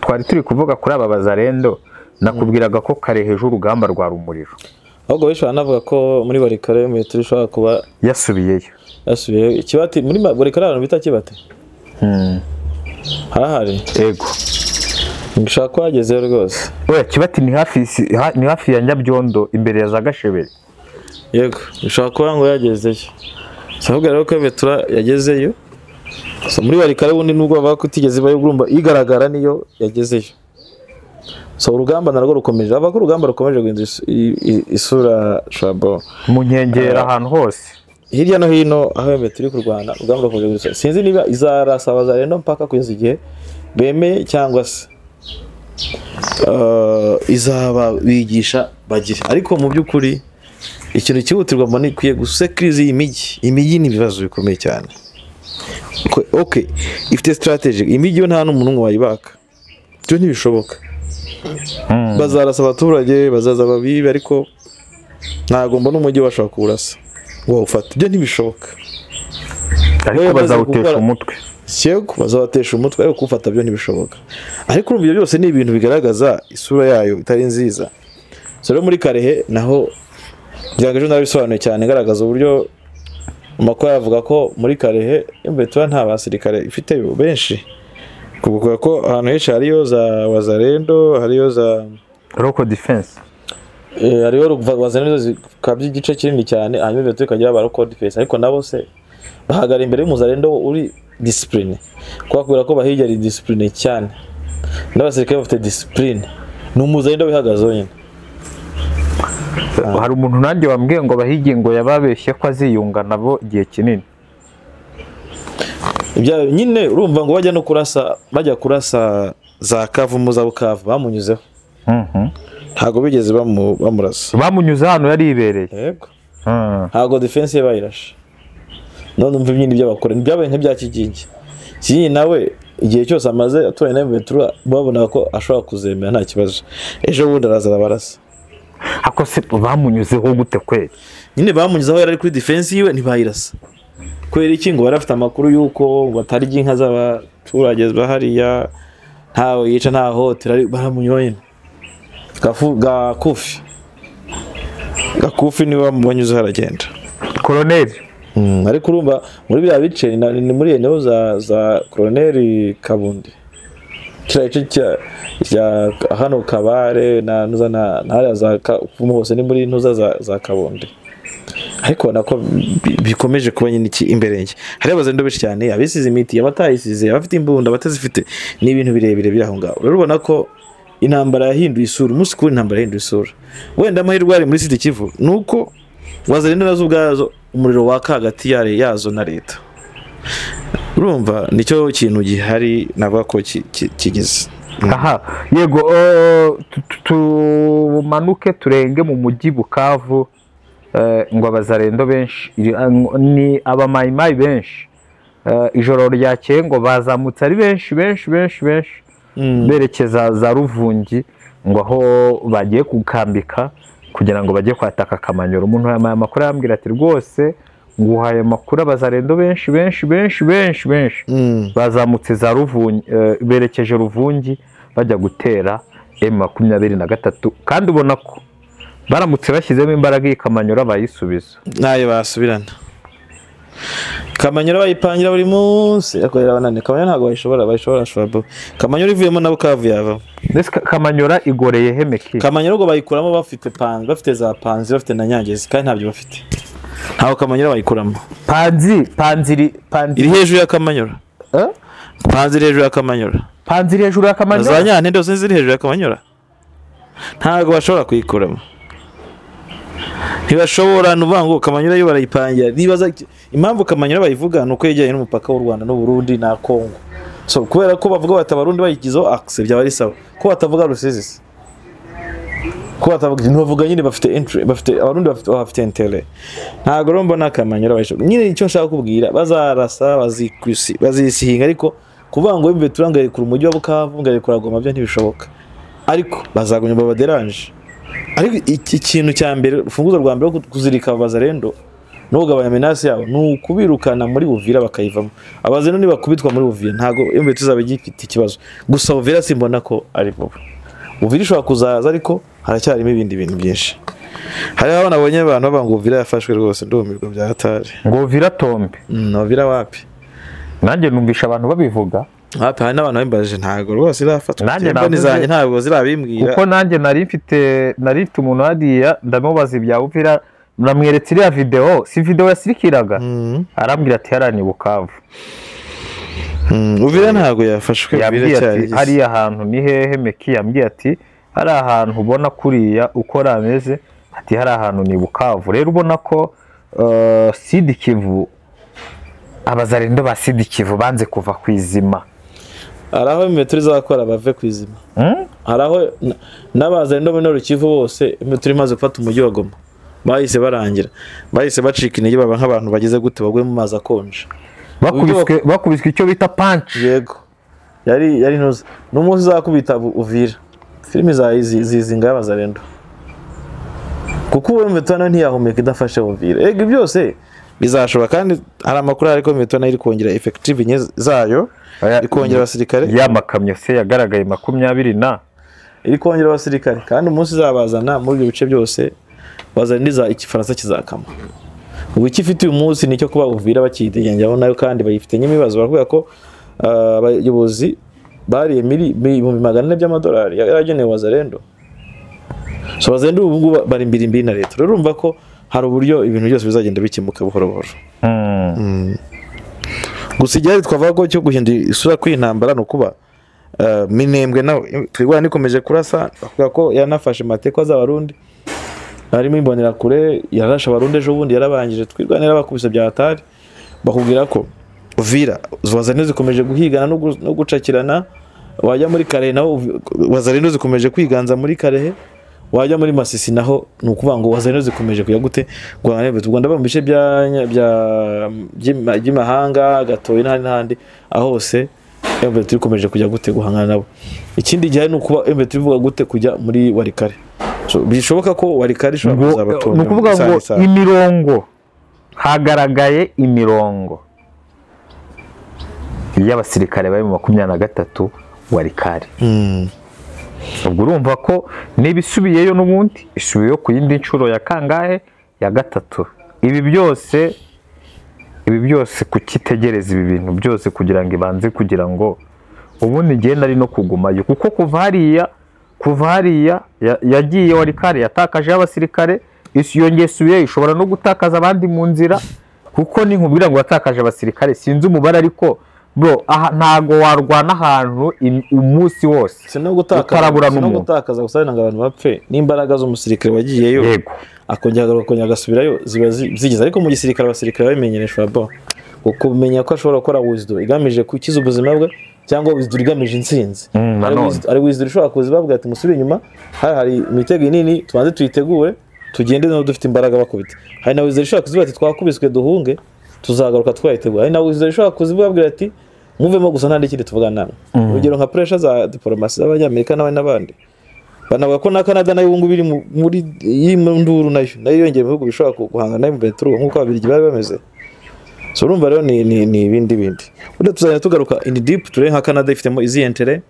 Twari turi kuvuga kuri aba bazarendo, nakubwiraga ko Karehe ejo urugamba rwa rumuriro. Ahubwo benshi banavuga ko muri Barikare mu ishobora kuba yasubiyeyo. Ikibati muri Barikare abantu bita Kibati. Harahari. Yego. Ngishaka ko hagezeyo rwose. Oya Kibati ni hafi ya Nyabyondo imbere ya za Gashebere. Yego, ushobora kuba ngo yagezeyo. Savuga rero ko Vetura yagezeyo. So muri Barikare ubundi nubwo bavuga ko itigeze ibayo, urumva igaragara niyo yagezeyo. So urugamba narwo rukomeje, bavuga ko urugamba rukomeje guhindura isura shabo mu nkengera ahantu hose hirya no hino aho turi kurwana, urugamba rukomeje guhindura. Sinzi niba izarasa bazarendo mpaka kugeza igihe bemeye cyangwa se izaba bigisha bagire. Ariko mu by'ukuri ikintu cyihutirwa mbona ikwiye gusekiriza iyi mijyi. Imijyi ni ibibazo bikomeye cyane. Okay, ifite strategy imijyi yo nta n'umuntu wayibaka, byo ntibishoboka. Bazarasa abaturage, bazaza babibe, ariko ntago mbona umujyi washobora kuwurasa ngo ufate, byo ntibishoboka. Ariko bazawutesha umutwe. Yego, bazabatesha umutwe, ariko kuwufata byo ntibishoboka. Ariko urumva ibyo byose ni ibintu bigaragaza isura yayo itari nziza. So rero muri Karehe naho ngira ngo ejo narabisobanuye cyane, ngaragaza uburyo amakuru avuga ko muri Karehe M23 nta basirikare ifite benshi, kuko ko ahantu henshi hariyo za Wazalendo, hariyo za Local defense, hariyo Wazalendo zikabye igice kinini cyane, hanyuma M23 ikagira aba local defense, ariko nabo se bahagara imbere y'umuzalendo uri discipline, kubera ko bahiga ari discipline cyane, n'abasirikare bafite discipline, ni umuzalendo wihagaze wenyine. Hari umuntu nanjye wambwiye ngo bahigi ngo yababeshye ko aziyunga nabo igihe kinini. Ibya nyine urumva ngo bajya no kurasa, bajya kurasa za Kavumu za Bukavu bamunyuzeho. Ntago bigeze bamurasa. Bamunyuze hano yari ibereye. Yego. Ntago defense ye bayirashe. None umva ibindi by'abakora byabaye nk'ibya Kigingi. Kigingi nawe igihe cyose amaze aturanye na M23 babona ko ashobora kuzemera nta kibazo. Ejo bundi araza arabarasa. Ako se bamunyuzeho gute kweli? Nyine bamunyuzeho yari kuri defense yiwe ntibayirasa. Kwera iki ngo barafite amakuru yuko batari inka z'abaturage bahariya, ntawe yica nta hotera, baramunyoye. Gakufi. Gakufi niwe banyuze haragenda. Colonel. Ariko urumva muri bya bice ni muri eneo za Colonel Kabundi. Kira ice cya hano Kabare na nuza na hariya za Kavumu hose ni muri ntuza za Kabundi. Ariko nako bikomeje kuba nyine iki imbere nge. Hari abazendo benshi cyane abisize imiti, abatayisize, abafite imbunda, abatazifite, ni ibintu birebire biri aho ngaho. Rero ubona ko intambara yahinduye isura, umunsi kuri intambara yahinduye isura. Wenda amahirwe ari muri Sud Kivu nuko Wazalendo nazo ubwazo umuriro waka hagati yazo na leta. Urumva nicyo kintu gihari navuga ko kigeze. Aha yego, tumanuke turenge mu mujyi Bukavu, ngo abazarendo benshi ni abamayimayi benshi, ijoro ryakeye ngo bazamutse ari benshi benshi benshi benshi berekeza za Ruvungi, ngo aho bagiye gukambika kugira ngo bajye kwataka Kamanyoro. Umuntu yamaye amakuru arambwira ati rwose nguhaye amakuru abazarendo benshi benshi benshi benshi benshi bazamutse za Ruvungi, berekeje Ruvungi bajya gutera M23, kandi ubona ko baramutse bashyizemo imbaraga iyi Kamanyora bayisubiza. Nayo basubirana. Kamanyora bayipangira buri munsi, akorera banane. Kamanyora ntago bayishobora shobora. Kamanyora ivuyemo na Bukavu yava. Ndetse Kamanyora igoreye hemeki. Kamanyora ngo bayikuramo bafite panzi, bafite za panzi, bafite na Nyangezi, kandi ntabyo bafite. Ntago Kamanyora bayikuramo. Panzi iri hejuru ya Kamanyora. Panzi iri hejuru ya Kamanyora. Panzi iri hejuru ya Kamanyora. Za Nyantende zose ziri hejuru ya Kamanyora. Ntago bashobora kuyikuramo. Ntibashobora nuvuga ngo Kamanyora yo barayipangira. Nibaza impamvu Kamanyora bayivuga nuko yegeranye n'umupaka w'u Rwanda n'u Burundi na Kongo. So kubera ko bavuga bati abarundi bayigizeho access byaba ari sawa. Ko batavuga Rusizi se. Ko batavuga ntibavuga nyine bafite entry, bafite abarundi bafite intérêt. Ntago rero mbona Kamanyora bayishobora. Nyine icyo nshaka kubwira bazarasa bazikusi bazisihinga, ariko kuvuga ngo M23 ngo kuri umujyi wa Bukavu ngo kuri Goma byo ntibishoboka. Ariko bazagunya babaderanje. Ariko iki kintu cya mbere urufunguzo rwa mbere kuzirika abazarendo no kugabanya menace yabo ni ukubirukana muri Uvira bakayivamo. Abazarendo nibakubitwa muri Uvira ntago M23 izaba igifite ikibazo. Gusa Uvira simbona ko ari vuba. Uvira ishobora kuzaza ariko haracyarimo ibindi bintu byinshi. Hari aho nabonye abantu bavuga ngo Uvira yafashwe rwose, ndumirwa bya hatari. Ngo Uvira tombe. Uvira wapi? Nanjye numvisha abantu babivuga. Hapi hari n'abantu bambaje ntago rwose irafatwa. Nanjye zanjye ntabwo zirabimbwira. Kuko nanjye nari mfite umuntu hariya ndamubaza ibya Uvira, namweretse iriya video, si video yasirikiraga. Arambwira ati hariya ni Bukavu. Uvira ntago yafashwe, Uvira cyari. Hariya hantu ni hehe Meki? Yambwiye ati hari ahantu ubona kuriya uko rameze, ati hari ahantu ni Bukavu. Rero ubona ko Sud Kivu abazarendo ba Sud Kivu banze kuva kwizima. Araho M23 izakora bave kwizima. Araho n'abazarendo bo muri Kivu bose M23 imaze gufata umujyi wa Goma bahise barangira, bahise bacika intege baba nk'abantu bageze gute bagwe mu mazi akonje. Bakubiswe icyo bita punch. Yego. Yari ntuza. N'umunsi uzakubita Uvira. Filimi za zizinga y'abazarendo. Kuko uwo M23 ntiyahumeka idafashe Uvira. Ego byose bizashoboka, kandi hari amakuru ariko M23 iri kongera effective zayo, ikongera abasirikare. Ya makamyo se yagaragaye 20 na Iri kongera abasirikare kandi umunsi izabazana muri ibyo bice byose bazana igifaransa kizakama. Ubu icyo ifite uyu munsi nicyo kuba Uvira bakiyigengaho nayo kandi bayifite ibibazo. Baravuga ko abayobozi bariye $400,000 by'amadolari yaragenewe Wazalendo. So Wazalendo ubu ngubu bari imbiri imbiri na leta. Rero urumva ko hari uburyo ibintu byose bizagenda bikemuka buhoro buhoro. Gusa igihe twavuga ko cyo guhindura isura kw'intambara no kuba Minembwe nawe twigwana ikomeje kurasa, bavuga ko yanafashe mateko z'abarundi harimo imbonera kure yarasha abarundi ejo bundi yarabangije twirwanira bakubise bya hatari. Bakubwira ko Uvira Wazalendo zikomeje guhigana no gucakirana, wajya muri Karehe naho Wazalendo zikomeje kwiganza muri Karehe, wajya muri Masisi naho ni ukuvuga ngo Wazalendo zikomeje kujya gute guhangana n'u Rwanda mu bice bya by'imahanga Gatoyi n'ahandi aho hose M23 ikomeje kujya gute guhangana nabo. Ikindi gihe ni ukuba M23 ivuga gute kujya muri Walikare. So bishoboka ko Walikare ishobora kuzabatunga. Ni ukuvuga ngo imirongo hagaragaye imirongo y'abasirikare bari mu 23 Walikare. Ubwo urumva ko nibisubiyeyo n'ubundi isubiyeyo ku yindi nshuro ya kangahe ya gatatu. Ibi byose kukitegereza ibi bintu byose kugira ngo ibanze kugira ngo ubundi ngiye nari no kugumayo, kuko kuva hariya yagiye Walikare yatakaje abasirikare, yongeye isubiyeyo ishobora no gutakaza abandi mu nzira, kuko ni nkubwira ngo yatakaje abasirikare sinzi umubare ariko bro aha ntago warwana ahantu umunsi wose sino gutakaza gusa nanga abantu bapfe n'imbaraga z'umusirikare wagiyeyo akongera akongera agasubirayo ziba zigeze. Ariko mu gisirikare abasirikare babimenyereshwa bo kumenya ko ashobora gukora wisdom igamije gukiza ubuzima bwe cyangwa wisdom igamije intsinzi. Ari wisdom ishobora kuzibabwira ati musubire inyuma hari imitego nini tubanze tuyitegure tugende no dufite imbaraga bakubita. Hari na wisdom ishobora kuzibabwira ati twakubiswe duhunge tuzagaruka twayitegura. Hari na wisdom ishobora kuzibabwira ati muvemo gusa nta n'ikindi tuvugana namwe. Urugero nka pressure za diplomasi z'abanyamerika n'abandi banavuga ko na Canada nayo ubu biri muri y'induru nayo yongeye mu bihugu bishobora guhangana na M23 nkuko ababirigi bari bameze. So urumva rero ni ibindi bindi. Ubundi tuzajya tugaruka in deep turebe nka Canada ifitemo izi intérêt,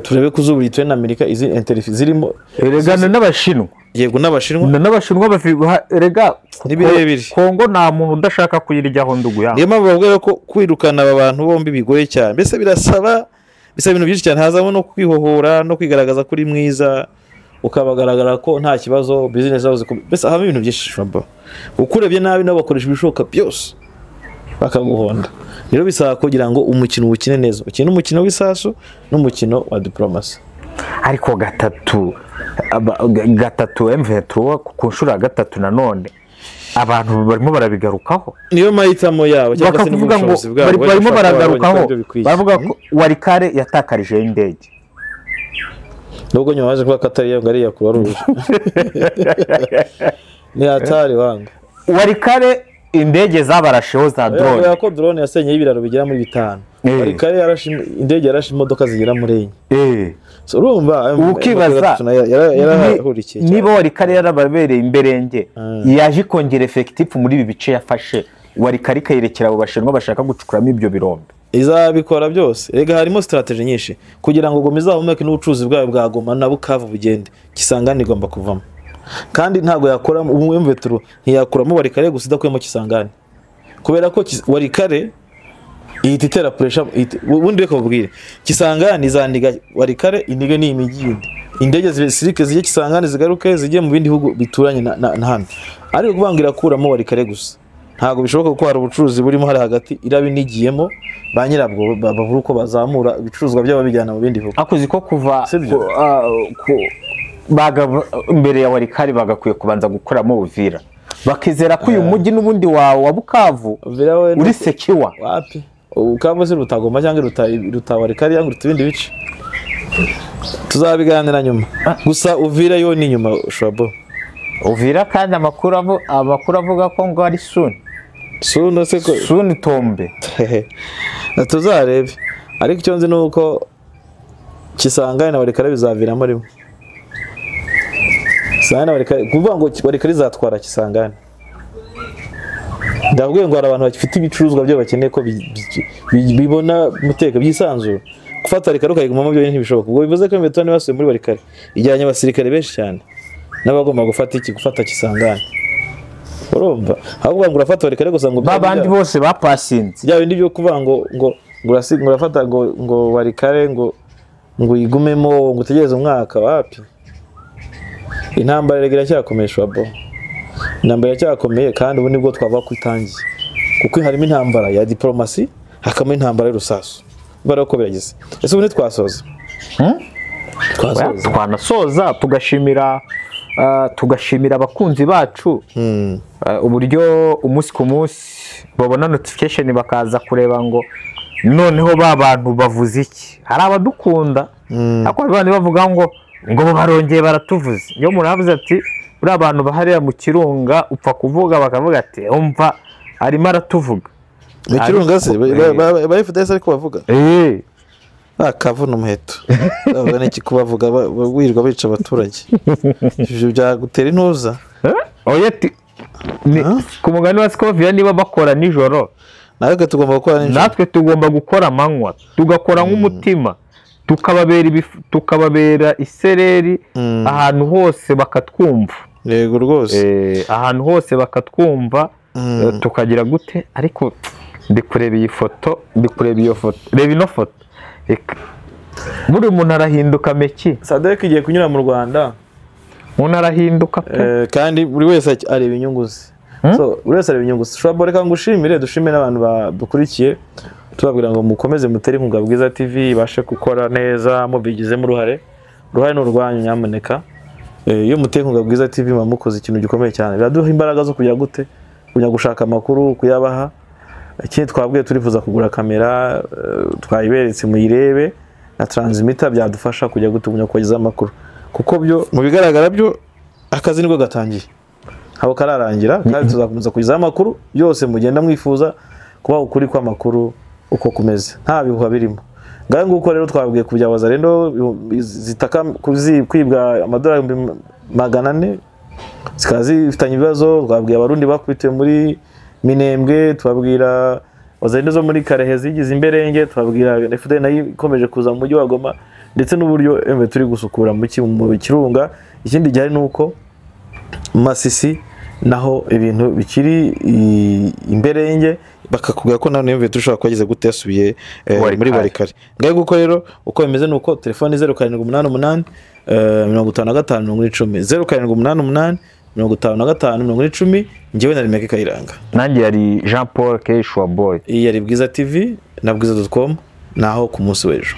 turebe kuzubura itwe na Amerika izi intérêt zirimo. Erega n'abashinwa. Yego n'abashinwa. N'abashinwa bafi erega ni birebire. Kongo nta muntu udashaka kuyiryaho ndugu ya. Niyo mpamvu bavuga ko kwirukana aba bantu bombi bigoye cyane. Mbese birasaba ibintu byinshi cyane, hazamo no kwihohora no kwigaragaza kuri mwiza ukabagaragara ko nta kibazo business zabo zikomeye. Mbese habamo ibintu byinshi shamba. Ukurebye nabi nabo bakoresha ibishoboka byose bakaguhonda. Rero bisaba kugira ngo umukino ukine neza, ukine umukino w'isasu n'umukino wa diplomasi. Ariko gatatu M23 ku nshuro ya gatatu nanone abantu barimo barabigarukaho, niyo mahitamo yabo cyangwa se n'ubushobozi bwabo barimo baragarukaho bavuga ko Walikare yatakarije indege nubwo nyuma baje kuba katari yo ngari yakura ruje ni atari wanga. Walikare indege zabarasheho za drone, bavuga ko drone yasenye ibiraro bigera muri 5. Walikare yarashe indege yarashe imodoka zigera muri 4. So urumva ukibaza yarahurikiye niba Walikare yarababereye imberenge yaje kongera effective muri ibi bice yafashe Walikare ikayerekera abo bashinwa bashaka gucukuramo ibyo birombe izabikora byose. Rega harimo strategy nyinshi kugira ngo Goma izahumeke n'ubucuruzi bwayo bwa Goma na Bukavu bugende. Kisangani igomba kuvamo kandi ntago yakora M23 ntiyakuramo Walikare gusa idakuyemo Kisangani, kubera ko Walikare ihita itera pressure. Ubundi reka babwire Kisangani izaniga Walikare inige ni imijyi yindi, indege zibisirike zijye Kisangani zigaruke zijye mu bindi bihugu bituranye na hano. Ariko kubangira kuramo Walikare gusa ntago bishoboka kuko hari ubucuruzi burimo hari hagati irabinigiyemo ba nyirabwo babura uko bazamura ibicuruzwa byabo bijyana mu bindi bihugu. Akuzi ko kuva imbere ya Walikare bagakwiye kubanza gukoramo Uvira bakizera ko uyu mujyi n'ubundi wa Bukavu uri sekiwa. Wapi Bukavu si rutagoma cyangwa ruta Walikare cyangwa ruta ibindi bice tuzabiganira nyuma. Gusa Uvira yo ni nyuma shabo. Uvira kandi amakuru avuga ko ngo ari soon se ko soon tombe tuzarebe. Ariko icyo nzi nuko Kisangani na Walikare bizaviramo rimwe. Kisangani na Walikare kuvuga ngo Walikare izatwara Kisangani, ndabwiye ngo hari abantu bafite ibicuruzwa byo bakeneye ko bibona muteka byisanzura. Gufata Walikale ukayigumamo byo ntibishoboka. Ubwo bivuze ko M23 basubiye muri Walikale ijyanye abasirikare benshi cyane n'abagomba gufata iki, gufata Kisangani. Urumva ahubwo ngo urafata Walikale gusa ngo babandi bose bapasinze bya bindi byo kuvuga ngo ngo urafata ngo Walikale ngo uyigumemo ngo utegereze umwaka, wapi. Intambara iracyakomeye shwabo, intambara iracyakomeye, kandi ubu nibwo twava kwitangiye, kuko harimo intambara ya diplomasi, hakamo intambara y'urusasu. Barako birageze. Ese ubu ntitwasoza? Twasoza. Twanasoza tugashimira abakunzi bacu uburyo umunsi ku munsi babona notification bakaza kureba ngo noneho ba bantu bavuze iki. Hari abadukunda ariko abandi bavuga ngo barongeye baratuvuze. Iyo umuntu avuze ati buri abantu bahariya mu kirunga upfa kuvuga bakavuga ati umva arimo aratuvuga. Mu kirunga se ba FDS ariko bavuga akavuna umuheto bavuga n'iki kubavuga wirirwa bica abaturage, ibyo byagutera intuza. Oya ku mugani wa Scovia, niba bakora nijoro natwe tugomba gukora nijoro, natwe tugomba gukora amanywa, tugakora nk'umutima, tukababera isereri ahantu hose bakatwumva. Yego rwose, ahantu hose bakatwumva. Tukagira gute? Ariko ndi kureba iyi foto, ndi kureba iyo foto, reba ino foto, buri muntu arahinduka meki. Sadek igiye kunyura mu Rwanda, umuntu arahinduka pe, kandi buri wese areba inyungu ze. So buri wese areba inyungu ze. Shobora reka ngushimire, dushimire n'abantu badukurikiye, tubabwira ngo mukomeze mutere inkunga Bwiza TV ibashe gukora neza, mubigizemo uruhare. Uruhare ni urwanyu nyamuneka. Iyo muteye inkunga Bwiza TV muba mukoze ikintu gikomeye cyane, biraduha imbaraga zo kujya gute, kujya gushaka amakuru, kuyabaha. Ikindi twabwiye turifuza kugura kamera, twayiberetse muyirebe na transmitter, byadufasha kujya gutugumya kugeza amakuru, kuko byo mu bigaragara byo akazi nibwo gatangiye, habo kararangira, kandi tuzakomeza kugeza amakuru yose mugenda mwifuza kuba ukuri kw'amakuru uko kumeze, nta bihuha birimo. Ngaho nguko rero twabwiye kubya Wazalendo zitaka kwibwa amadolari 400 zikaza zifitanye ibibazo. Twabwiye abarundi bakubitiwe muri Minembwe, twabwira Wazalendo zo muri Karehe zigize imberenge, twabwira FDL nayo ikomeje kuza mu mujyi wa Goma, ndetse n'uburyo M turi gusukura mu kirunga. Ikindi gihari nuko Masisi naho ibintu bikiri imberenge, bakakubwira ko nawe M tushobora kuhageze gute yasubiye muri Walikale. Ngaho guko rero uko bimeze nuko telefone 0788 55 10 0788 55 10, njyewe na Remeke Kayiranga, nanjye yari Jean Paul Keshwa Boy. Iyi yari Bwiza TV na bwiza.com, naho ku munsi w'ejo.